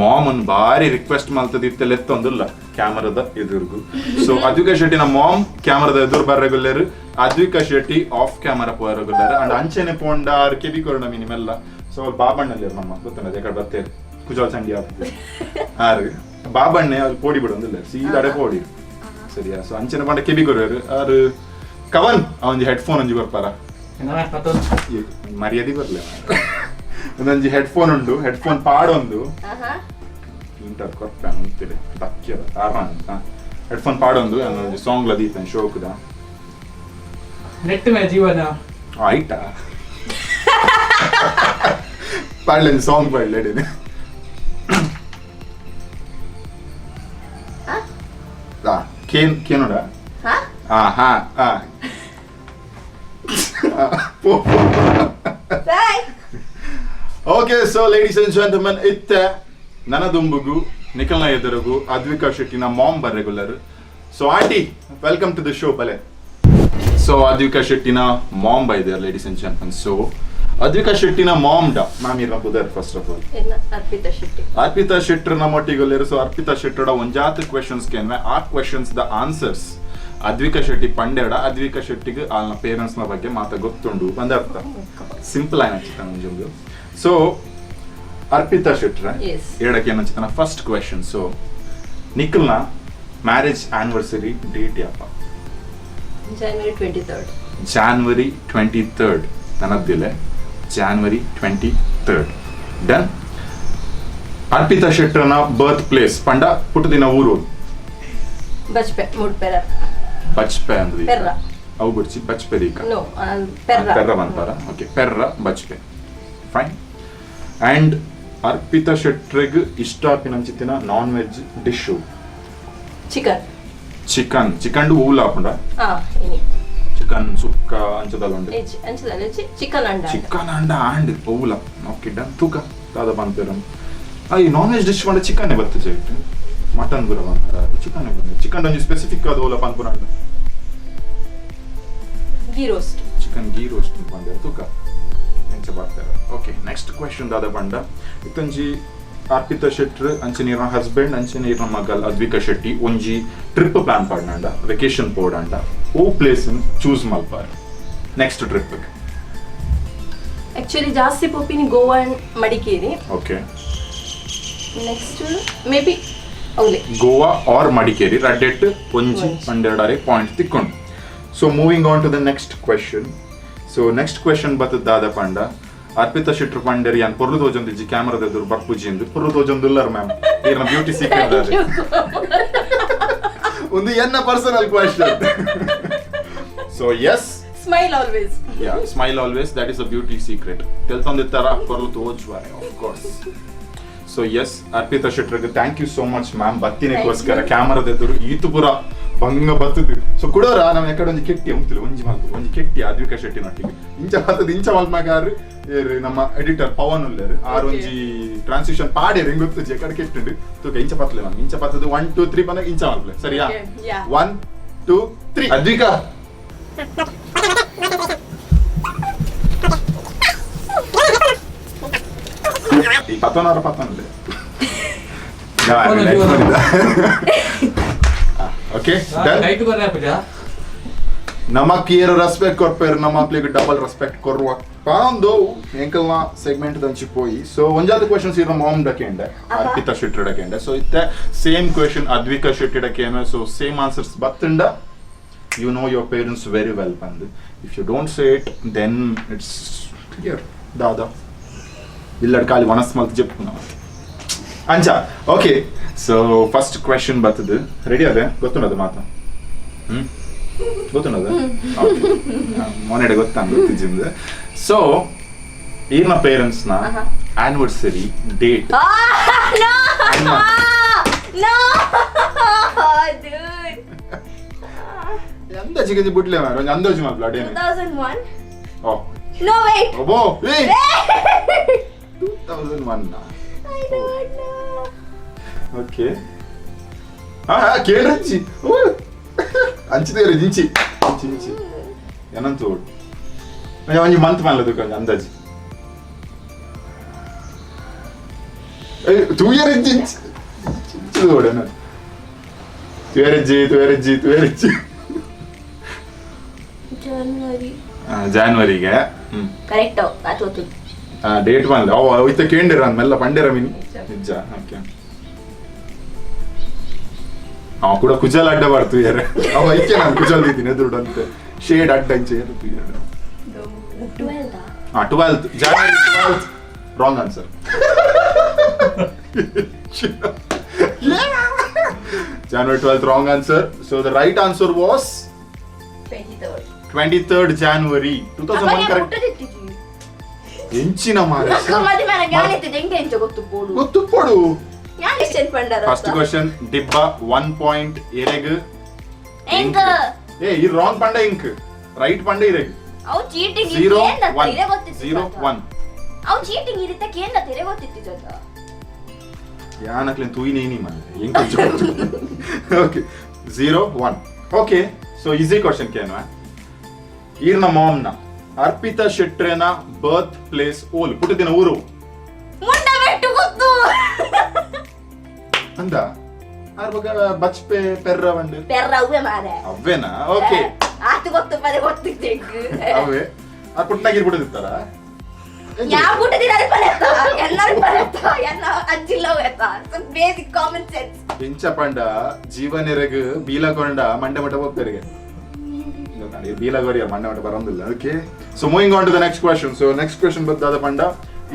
ಮಾಮನ್ ಬಾರಿ ರಿಕ್ವೆಸ್ಟ್ ಮಲ್ತದ ಇತ್ತೆ ಲೆತ್ತೊಂದುಲ್ಲ ಕ್ಯಾಮರಾದ ಎದುರುಗು. ಸೊ ಅದ್ವಿಕ ಶೆಟ್ಟಿನ ಮಾಮ್ ಕ್ಯಾಮರಾದ ಎದುರು ಬರ್ರೆಗುಲ್ಲೇರು, ಅದ್ವಿಕ ಶೆಟ್ಟಿ ಆಫ್ ಕ್ಯಾಮರಾ ಪೋಯರಗುಲ್ಲೇರು. ಅಂಡ್ ಅಂಚೆನೆ ಪೋಂಡ ಆರ್ ಕೆಬಿ ಕೊರಣ ಮಿನಿಮೆಲ್ಲ. ಸೊ ಅವ್ರು ಬಾಬಣ್ಣಲ್ಲಿ ನಮ್ಮ ಗೊತ್ತಲ್ಲ ಎಕಡೆ ಬತ್ತೇರು ಕುಜಾಲ್ ಚಂಡಿ ಆಗ್ತದೆ ಆರು ಬಾಬಣ್ಣೆ ಅವ್ರು ಪೋಡಿ ಬಿಡೊಂದಿಲ್ಲ, ಸೀದಾ ಅಡೆ ಪೋಡಿ ಸರಿಯಾ. ಸೊ ಅಂಚೆನೆ ಪಂಡ ಕೆಬಿ ಕೊರುವೆರು ಆರು ಕವನ್ ಒಂಜಿ ಹೆಡ್ಫೋನ್ ಒಂಜಿ ಕೊರ್ಪಾರ. ಈ ಮರ್ಯಾದೆ ಬರ್ಲೆ. ಒಂದೊಂಜಿ ಹೆಡ್ಫೋನ್ ಉಂಡು, ಹೆಡ್ಫೋನ್ ಪಾಡೊಂದು. ಆಹಾ. Inter ಕೊರ್ಪೆ ಅಂತಿದೆ ದಕ್ಕಿಯದ ಆರಾಮ ಹೆಡ್ಫೋನ್ ಪಾಡೊಂದು ಒಂಜಿ ಸಾಂಗ್ ಲ ದೀಪೆನ್ ಶೋಕುದ. ನೆಟ್ ಮೇ ಜೀವನ. ಆಯ್ತಾ, ಪಾಡ್ಲೆ ಸಾಂಗ್ ಪಾಡ್ಲೆ ಅಡೇನೆ. ಆ ಕೇನ್ ಕೇನೋಡ. ಹಾ. ಆ ಹಾ ಆ ಪೋ. Bye. Okay, so ladies and gentlemen, ಇತ್ತೆ ನನದುಂಬುಗು ನಿಖಲ್ನ ಎದುರುಗು ಅದ್ವಿಕಾ ಶೆಟ್ಟಿನ ಮಾಮ್ ಬರ್ regular. So aunty, welcome to the show. ಬಲೆ. ಸೊ ಅದ್ವಿಕಾ ಶೆಟ್ಟಿನ ಮಾಮ್ ಬೈದಾರೆ, ladies and gentlemen. So Advika ಶೆಟ್ಟಿನ ma'am ಡ ಮ್ಯಾಮ್ ಇರ್ನ ಬುದರ್ first of all? ಎನ್ನ ಅರ್ಪಿತಾ ಶೆಟ್ಟಿ. ಅರ್ಪಿತಾ ಶೆಟ್ಟರ್ನ ಮೊಟ್ಟಿಗೊಲ್ಲೇರು. ಸೊ ಅರ್ಪಿತಾ ಶೆಟ್ಟಡ ಒಂಜಾತ ಕ್ವೆಶನ್ಸ್ ಕೇನ್ವೆ, ಆ questions the answers Advika Shetty ಪಂಡೆರಡ ಅದ್ವಿಕಾ ಶೆಟ್ಟಿಗೆ ಆಲ್ನ ಪೇರೆಂಟ್ಸ್ ನ ಬಗ್ಗೆ ಮಾತ ಗೊತ್ತುಂಡು ಒಂದ ಅರ್ಥ. ಸಿಂಪಲ್ ಆಯ್ನ ಚಿತ್ತ ಒಂಜೊಂದು. ಸೊ ಅರ್ಪಿತಾ ಶೆಟ್ಟರ Yes. ಎರಡಕ್ಕೆ ಏನಂಚಿತನ first question. So ನಿಖಲ್ನ marriage anniversary date ಯಾಪ? January 23rd. January 23. ನನ್ನದ್ದಿಲ್ಲ, January 23, done. Arpita ಶೆಟ್ಟರ್ನ birth place ಪಂಡ ಪುಟ್ಟದಿನ ಊರು? ಬಜ್ಪೆ, ಮೂಡ್ಪೆರ. ಬಜ್ಪೆ ಅಂದ್ರೆ? ಪೆರ್ರ. ಅವು ಬಿಡ್ಸಿ, ಬಜ್ಪೆ ದೀಕ. ನೋ, ಪೆರ್ರ. ಪೆರ್ರ ಬಂತಾರ. Okay, Perra, Bajpe, fine. And Arpita ಶೆಟ್ರಿಗೆ ಇಷ್ಟ ಆಪಿನಂಚಿತ್ತಿನ non veg dish? Chicken. Chicken. Chicken ಊಲ ಆಪುಂಡ? ಹಾ, ಇನಿ. ಚಿಕನ್ ಸುಕ್ಕ ಅಂಚದಲ್ಲ ಉಂಡು? ಅಂಚದಲ್ಲ, ಚಿಕನ್ ಅಂಡ. ಚಿಕನ್ ಅಂಡ ಆಂಡ್ ಓಲ. Okay, done. ತೂಕ ದಾದ ಪನ್ಪೆರ್. ಈ non veg dish ಪಂಡ ಚಿಕನ್ ಬತ್ತು ಜೈಟ್ ಮಟನ್ ಪೂರ ಪನ್ಪರ ಚಿಕನ್ ಬಂದು ಚಿಕನ್ ಒಂಜಿ ಸ್ಪೆಸಿಫಿಕ್ ಆದ ಓಲ ಪನ್ಪುರ ಅಂಡ. Ghee roast. Chicken ghee roast ಪಂಡೆರ್. ತೂಕ ಎಂಚ ಬರ್ತಾರೆ. Okay, next question ದಾದ ಪಂಡ, ಇತ್ತೊಂಜಿ ಅರ್ಪಿತಾ ಶೆಟ್ರ್ ಅಂಚನೆ ಇರ್ನ ಹಸ್ಬೆಂಡ್ ಅಂಚನೆ ಇರ್ನ ಮಗಲ್ ಅದ್ವಿಕಾ ಶೆಟ್ಟಿ ಒಂಜಿ ಟ್ರಿಪ್ ಪ್ಲಾನ್ ಪಾಡ್ನಂಡ, ವೆಕೇಶನ್ ಪೋಡಂಡ, ಓ ಪ್ಲೇಸ್ ಚೂಸ್ ಮಲ್ಪಾರ್ next trip? Actually ಜಾಸ್ತಿ ಪೋಪಿನಿ Goa and Madikeri. Okay. Next may be ಅವಲೆ. Goa R Madikeri ರಡ್ಡೆಟ್ ಒಂಜಿ ಒಂಜಿ. ಪಂಡೆರಡರೆ point ತಿಕ್ಕೊಂಡು. So moving on to the next question. So next question ಬತ್ತದ ದಾದ ಪಂಡ, ಅರ್ಪಿತಾ ಶೆಟ್ರು ಪಂಡೇರಿ ಯಾನ್ ಪೊರ್ಲು ತೋಜೊಂದಿಜ್ಜಿ, ಕ್ಯಾಮರಾದ ಎದುರು ಬರ್ಪುಜಿ ಎಂದು. ಪೊರ್ಲು ತೋಜೊಂದುಲ್ಲರ್ ಮ್ಯಾಮ್, ಈರ್ನ ಬ್ಯೂಟಿ ಸೀಕ್ರೆಟ್ ದಾದೆ? ಒಂದು ಎನ್ನ personal question. So yes. Smile always. Yeah, smile always, that is a beauty secret. ತೆಲ್ತೊಂದಿತ್ತಾರ ಪೊರ್ಲು ತೋಜುವಾರೆ, of course. So S, Arpita ಶೆಟ್ರಿಗೆ thank you so much ma'am ಬತ್ತಿನಕ್ಕೋಸ್ಕರ. ಕ್ಯಾಮರಾದ ಎದುರು ಈತು ಪೂರ ಬಂಗ ಬತ್ತದು. ಸೊ ಕುಡೋರ ನಮ್ಮ ಎಕಡೆ ಒಂಜಿ ಕೆಟ್ಟಿ ಉಂತಿಲ್ಲ, ಒಂಜಿ ಮಲ್ತು ಒಂಜಿ ಕೆಟ್ಟಿ ಅದ್ವಿಕಾ ಶೆಟ್ಟಿ ನಟ್ಟಿಗೆ ಇಂಚ ಬತ್ತದ. ಇಂಚ ಮಲ್ಮಗಾರು ಏರು ನಮ್ಮ ಎಡಿಟರ್ ಪವನ್ ಉಲ್ಲೇರು ಆರ್ ಒಂಜಿ ಟ್ರಾನ್ಸಿಷನ್ ಪಾಡೇರು ಹೆಂಗ್ ಗೊತ್ತುಜಿ ಎಕಡೆ ಕೆಟ್ಟುಂಡು. ತೂಕ ಇಂಚ ಪತ್ಲೆ ಮ್ಯಾಮ್, ಇಂಚ ಪತ್ತದು. 1 2 3 ಬಂದಾಗ ಇಂಚ ಮಲ್ಪ್ಲೆ, ಸರಿಯಾ? Okay, yeah. 1 2 3. Advika, ಈ ಪತನಾರ ಪತನಲ್ಲೇ. Okay, done. Light ಬರ್ರೆ ಪೂಜಾ. ನಮಕ್ ಏರು ರೆಸ್ಪೆಕ್ಟ್ ಕೊರ್ಪೇರು, ನಮ್ಮ ಮಕ್ಳಿಗೆ ಡಬಲ್ ರೆಸ್ಪೆಕ್ಟ್ ಕೊರುವ ಪಾಂದು ಎಂಕಲ್ನ ಸೆಗ್ಮೆಂಟ್ ದಂಚಿ ಪೋಯಿ. ಸೊ ಒಂಜಾದ ಕ್ವೆಶನ್ಸ್ ಇರೋ ಮಾಮ್ ಡಕೇಂಡೆ, ಅರ್ಪಿತಾ ಶೆಟ್ಟಿ ಡಕೇಂಡೆ. ಸೊ ಇತ್ತೆ ಸೇಮ್ ಕ್ವೆಶನ್ ಅದ್ವಿಕಾ ಶೆಟ್ಟಿ ಡಕೇನ. So same answers ಬತ್ತುಂಡ you know your parents very well ಬಂದು. If you don't say it, then it's clear ದಾದಾ ಇಲ್ಲಡ್ ಖಾಲಿ ವನಸ್ ಮಲ್ತ್ ಜೆಪ್ಪುನ ಅಂಚ. Okay, so first question ಬರ್ತದೆ. ರೆಡಿ ಅದೇ? ಗೊತ್ತುಂಡದು ಮಾತಾ? ಹ್ಮ್, ಗೊತ್ತುಂಡದ? ಮೊನ್ನೆಡೆ ಗೊತ್ತಾ ಗೊತ್ತಿಜ್ಜಿಂದ. ಸೊ ಈರ್ನ ಪೇರೆಂಟ್ಸ್ನ anniversary date? No! ಅಮ್ಮ. No! Dude. ಅಂದಾಜಿಗೆ ಬಿಡ್ಲೆ ಮಾರ್ರೆ, ಒಂಜಿ ಅಂದಾಜು ಮಾತ್ರ ಅಡೇನೆ. 2001? ಓ. No, wait. ಒಬ್ಬೋ ಏ 2001. I don't know. Okay, ಹಾ ಹಾ ಕೇಳ್ರಜ್ಜಿ ಅಂಚಿದೇರು ಇಂಚಿ ಇಂಚಿ ಇಂಚಿ ಏನಂತ ಓಡು ಒಂಜಿ ಒಂಜಿ ಮಂತ್ ಮಲ್ಲದು ಒಂಜಿ ಅಂದಾಜಿ. 2 ಇಯರ್ ಇಂಚಿ ಇಂಚಿ ಇಂಚಿ ಓಡೇನ ತುಯರಜ್ಜಿ ತುಯರಜ್ಜಿ ತುಯರಜ್ಜಿ. January. ಜಾನ್ವರಿಗೆ. ಹ್ಮ್. Correct. ಅದು ಗೊತ್ತು. ಡೇಟ್ ಬಂದ್ಲೆ ಅವ ಐತ ಕೇಂಡಿರ ಮೆಲ್ಲ ಪಂಡೇರ ಮಿನಿ ನಿಜ. ಓಕೆ, ಅವ ಕೂಡ ಕುಜಲ್ ಅಡ್ಡ ಬಾರ್ತು ಯಾರ ಅವ ಐಕೆ ನಾನು ಕುಜಲ್ ಇದ್ದೀನಿ ಎದುರುಡು ಅಂತೆ ಶೇಡ್ ಅಡ್ಡ ಅಂಚೆ ಏರು ತುಯ್ಯರು. 12. ಹಾ, 12th, January 12th, wrong answer. January 12th, wrong answer. So the right answer was 23rd. 23rd January 2001, correct. ಎಂಚಿನ ಮಾರ್ರೆ? ಗೊತ್ತು. ಗೊತ್ತುಪ್ಪೊಡು. ಯಾನ್ ಎಷ್ಟು ಪಂಡರ? ಫಸ್ಟ್ ಕ್ವಶನ್ ದಿಬ್ಬ 1 ಪಾಯಿಂಟ್ ಎರೆಗ್? ಎಂಕ್. ಏ, ಈ ರಾಂಗ್ ಪಂಡ ಇಂಕ್, ರೈಟ್ ಪಂಡ ಇರೆಗ್. ಅವು ಚೀಟಿಂಗ್. 0 1 0 1. ಅವು ಚೀಟಿಂಗ್ ಇರಿತ ಕೇಂದ್ರ ತೆರೆ ಗೊತ್ತಿತ್ತು ಜೊತೆ. ಯಾನಕ್ಲೇನ್ ತೂಯಿನೇನಿ ಮಾರ್ರೆ ಎಂಕ್. Okay, 0 1. Okay, so easy question ಕೇನ್ವ. ಈರ್ನ ಮಾಮ್ನ ಅರ್ಪಿತಾ ಶೆಟ್ರೆನ ಬರ್ತ್ ಪ್ಲೇಸ್ ಓಲ್? ಪುಟ್ಟದಿನ ಊರು? ಮುಂಡ ಬೆಟ್ಟು ಗೊತ್ತು. ಅಂದ ಆರ್ ಬಗ ಬಚ್ಪೆ ಪೆರ್ರ ವಂಡು. ಪೆರ್ರ ಅವ್ವೆ ಮಾರೆ. ಅವ್ವೇನಾ? ಓಕೆ. ಆತು ಗೊತ್ತು ಪದೆ ಗೊತ್ತಿತ್ತು ಎಂಕ್. ಅವೇ ಆ ಪುಟ್ಟನಾಗಿರ್ ಬಿಡದಿತ್ತಾರ? ಯಾ ಪುಟ್ಟದಿನ ಅಲ್ಪನೆತ್ತ ಎಲ್ಲ ಅಲ್ಪನೆತ್ತ ಎಲ್ಲ ಅಜ್ಜಿಲ್ಲ ಎತ್ತ. Basic common sense. ಇಂಚ ಪಂಡ ಜೀವನೆರಗ್ ಬೀಲಗೊಂಡ ಮಂಡೆ ಮಟ್ಟ ಹೋಗ್ತಾರೆ. ಬೀಲಗೋರಿಯ ಮಂಡೆ ಮಟ್ಟ ಬರೋದಿಲ್ಲ. Okay, so moving on to the next question. So next question ಬದ್ದಾದ ಪಂಡ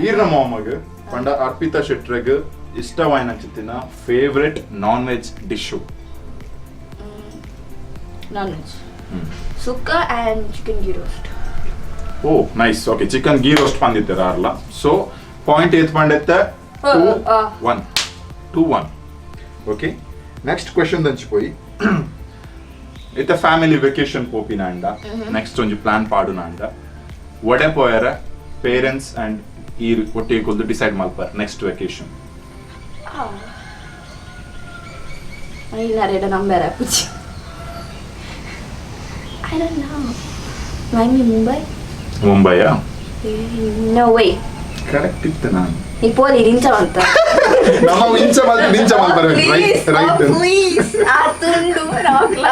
ಈರ್ನ ಮಾಮಗ್ ಪಂಡ Arpita ಶೆಟ್ರೆಗ್ ಇಷ್ಟವಾಯಿನ ಚಿತ್ತಿನ favourite non veg dish? Non veg sukka and chicken ghee roast. Oh, nice. Okay, chicken ghee roast ಪಂದಿತ್ತರ ಅರ್ಲ. ಸೊ ಪಾಯಿಂಟ್ ಏತ್ ಪಂಡೆತ್ತ? Two 1, 2 1. Okay, next question ದಂಚಿಪೋಯಿ. ಇತ್ತ family vacation ಪೋಪಿನ ಅಂಡ, next ಒಂಜಿ plan ಪಾಡುನ ಅಂಡ, ಒಡೆ ಪೋಯರ ಪೇರೆಂಟ್ಸ್ ಅಂಡ್ ಈರ್ ಒಟ್ಟಿಗೆ ಕುಲ್ದು ಡಿಸೈಡ್ ಮಲ್ಪರ್ ನೆಕ್ಸ್ಟ್ ವೆಕೇಶನ್? ಇಲ್ಲ, ನಂಬರ್ ಪುಚ್ಚಿ. I don't know. Maybe Mumbai? ಮುಂಬೈಯಾ? No way. Correct ಇತ್ತು ನಾನು. ನೀ ಪೋಲಿ ರಿಂಚ ಅಂತ. ನಮ್ಮ ಇಂಚ ಮಲ್ ಇಂಚ ಮಲ್ಪರ ರೈಟ್ ರೈಟ್. ಪ್ಲೀಸ್, ಆ ತುಂಡು ನಮಕ್ಲ.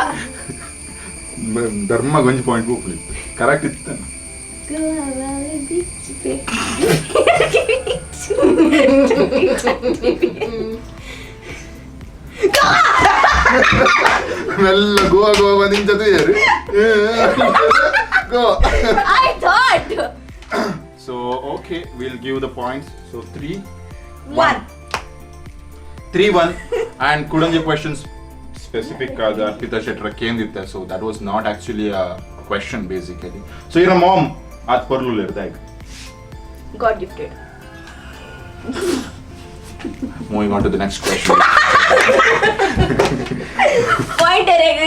ಧರ್ಮ ಗೊಂಜಿ ಪಾಯಿಂಟ್ ಹೋಗ್ಲಿ, ಕರೆಕ್ಟ್ ಇತ್ತು. Goa beach pay. ಮೆಲ್ಲ ಗೋವಾ ಗೋವಾ ಬಂದು ಇಂಚದು ಯಾರು Goa. I thought. So okay, will give the points. So 3 1. 3 1. And ಕುಡಂಜಿ questions specific ಆದ ಅರ್ಪಿತಾ ಶೆಟ್ಟರ ಕೇಂದಿತ್ತೆ. So that was not actually a question, basically. So ಇರ ಮಾಮ್ ಆತ್ ಪರ್ಲು ಇರ್ದಾಗ? God gifted. Moving on to the next question. Point ಎರೆಗ್?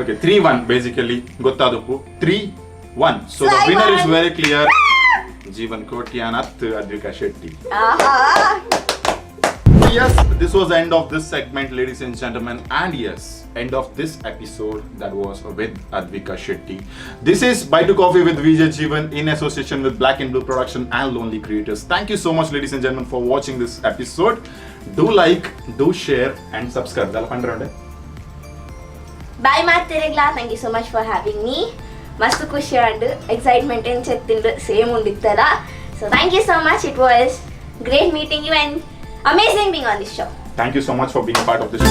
Okay, 3 1 basically ಗೊತ್ತಾದಪ್ಪು. 3 1. So the winner is Simon. Very clear, Jeevan Kotian ಅತ್ ಅದ್ವಿಕಾ ಶೆಟ್ಟಿ. ಆಹಾ. Yes, this was the end of this segment, ladies and gentlemen, and yes, end of this episode that was with Advika Shetty. This is Buy to Coffee with Vijay Jeevan in association with Black and Blue Production and Lonely Creators. Thank you so much, ladies and gentlemen, for watching this episode. Do like, do share, and subscribe. ದಾಲ ಪಂಡ್ರೆ. Boy ಮಾತೆರೆಗ್ಲಾ. Thank you so much for having me. ಮಸ್ತ್ ಖುಷಿ and excitement ಎಂಚೆತ್ತಿಂಡು same ಉಂಡಿತ್ತಲ್ಲ. So thank you so much. It was great meeting you and amazing being on this show. Thank you so much for being part of this.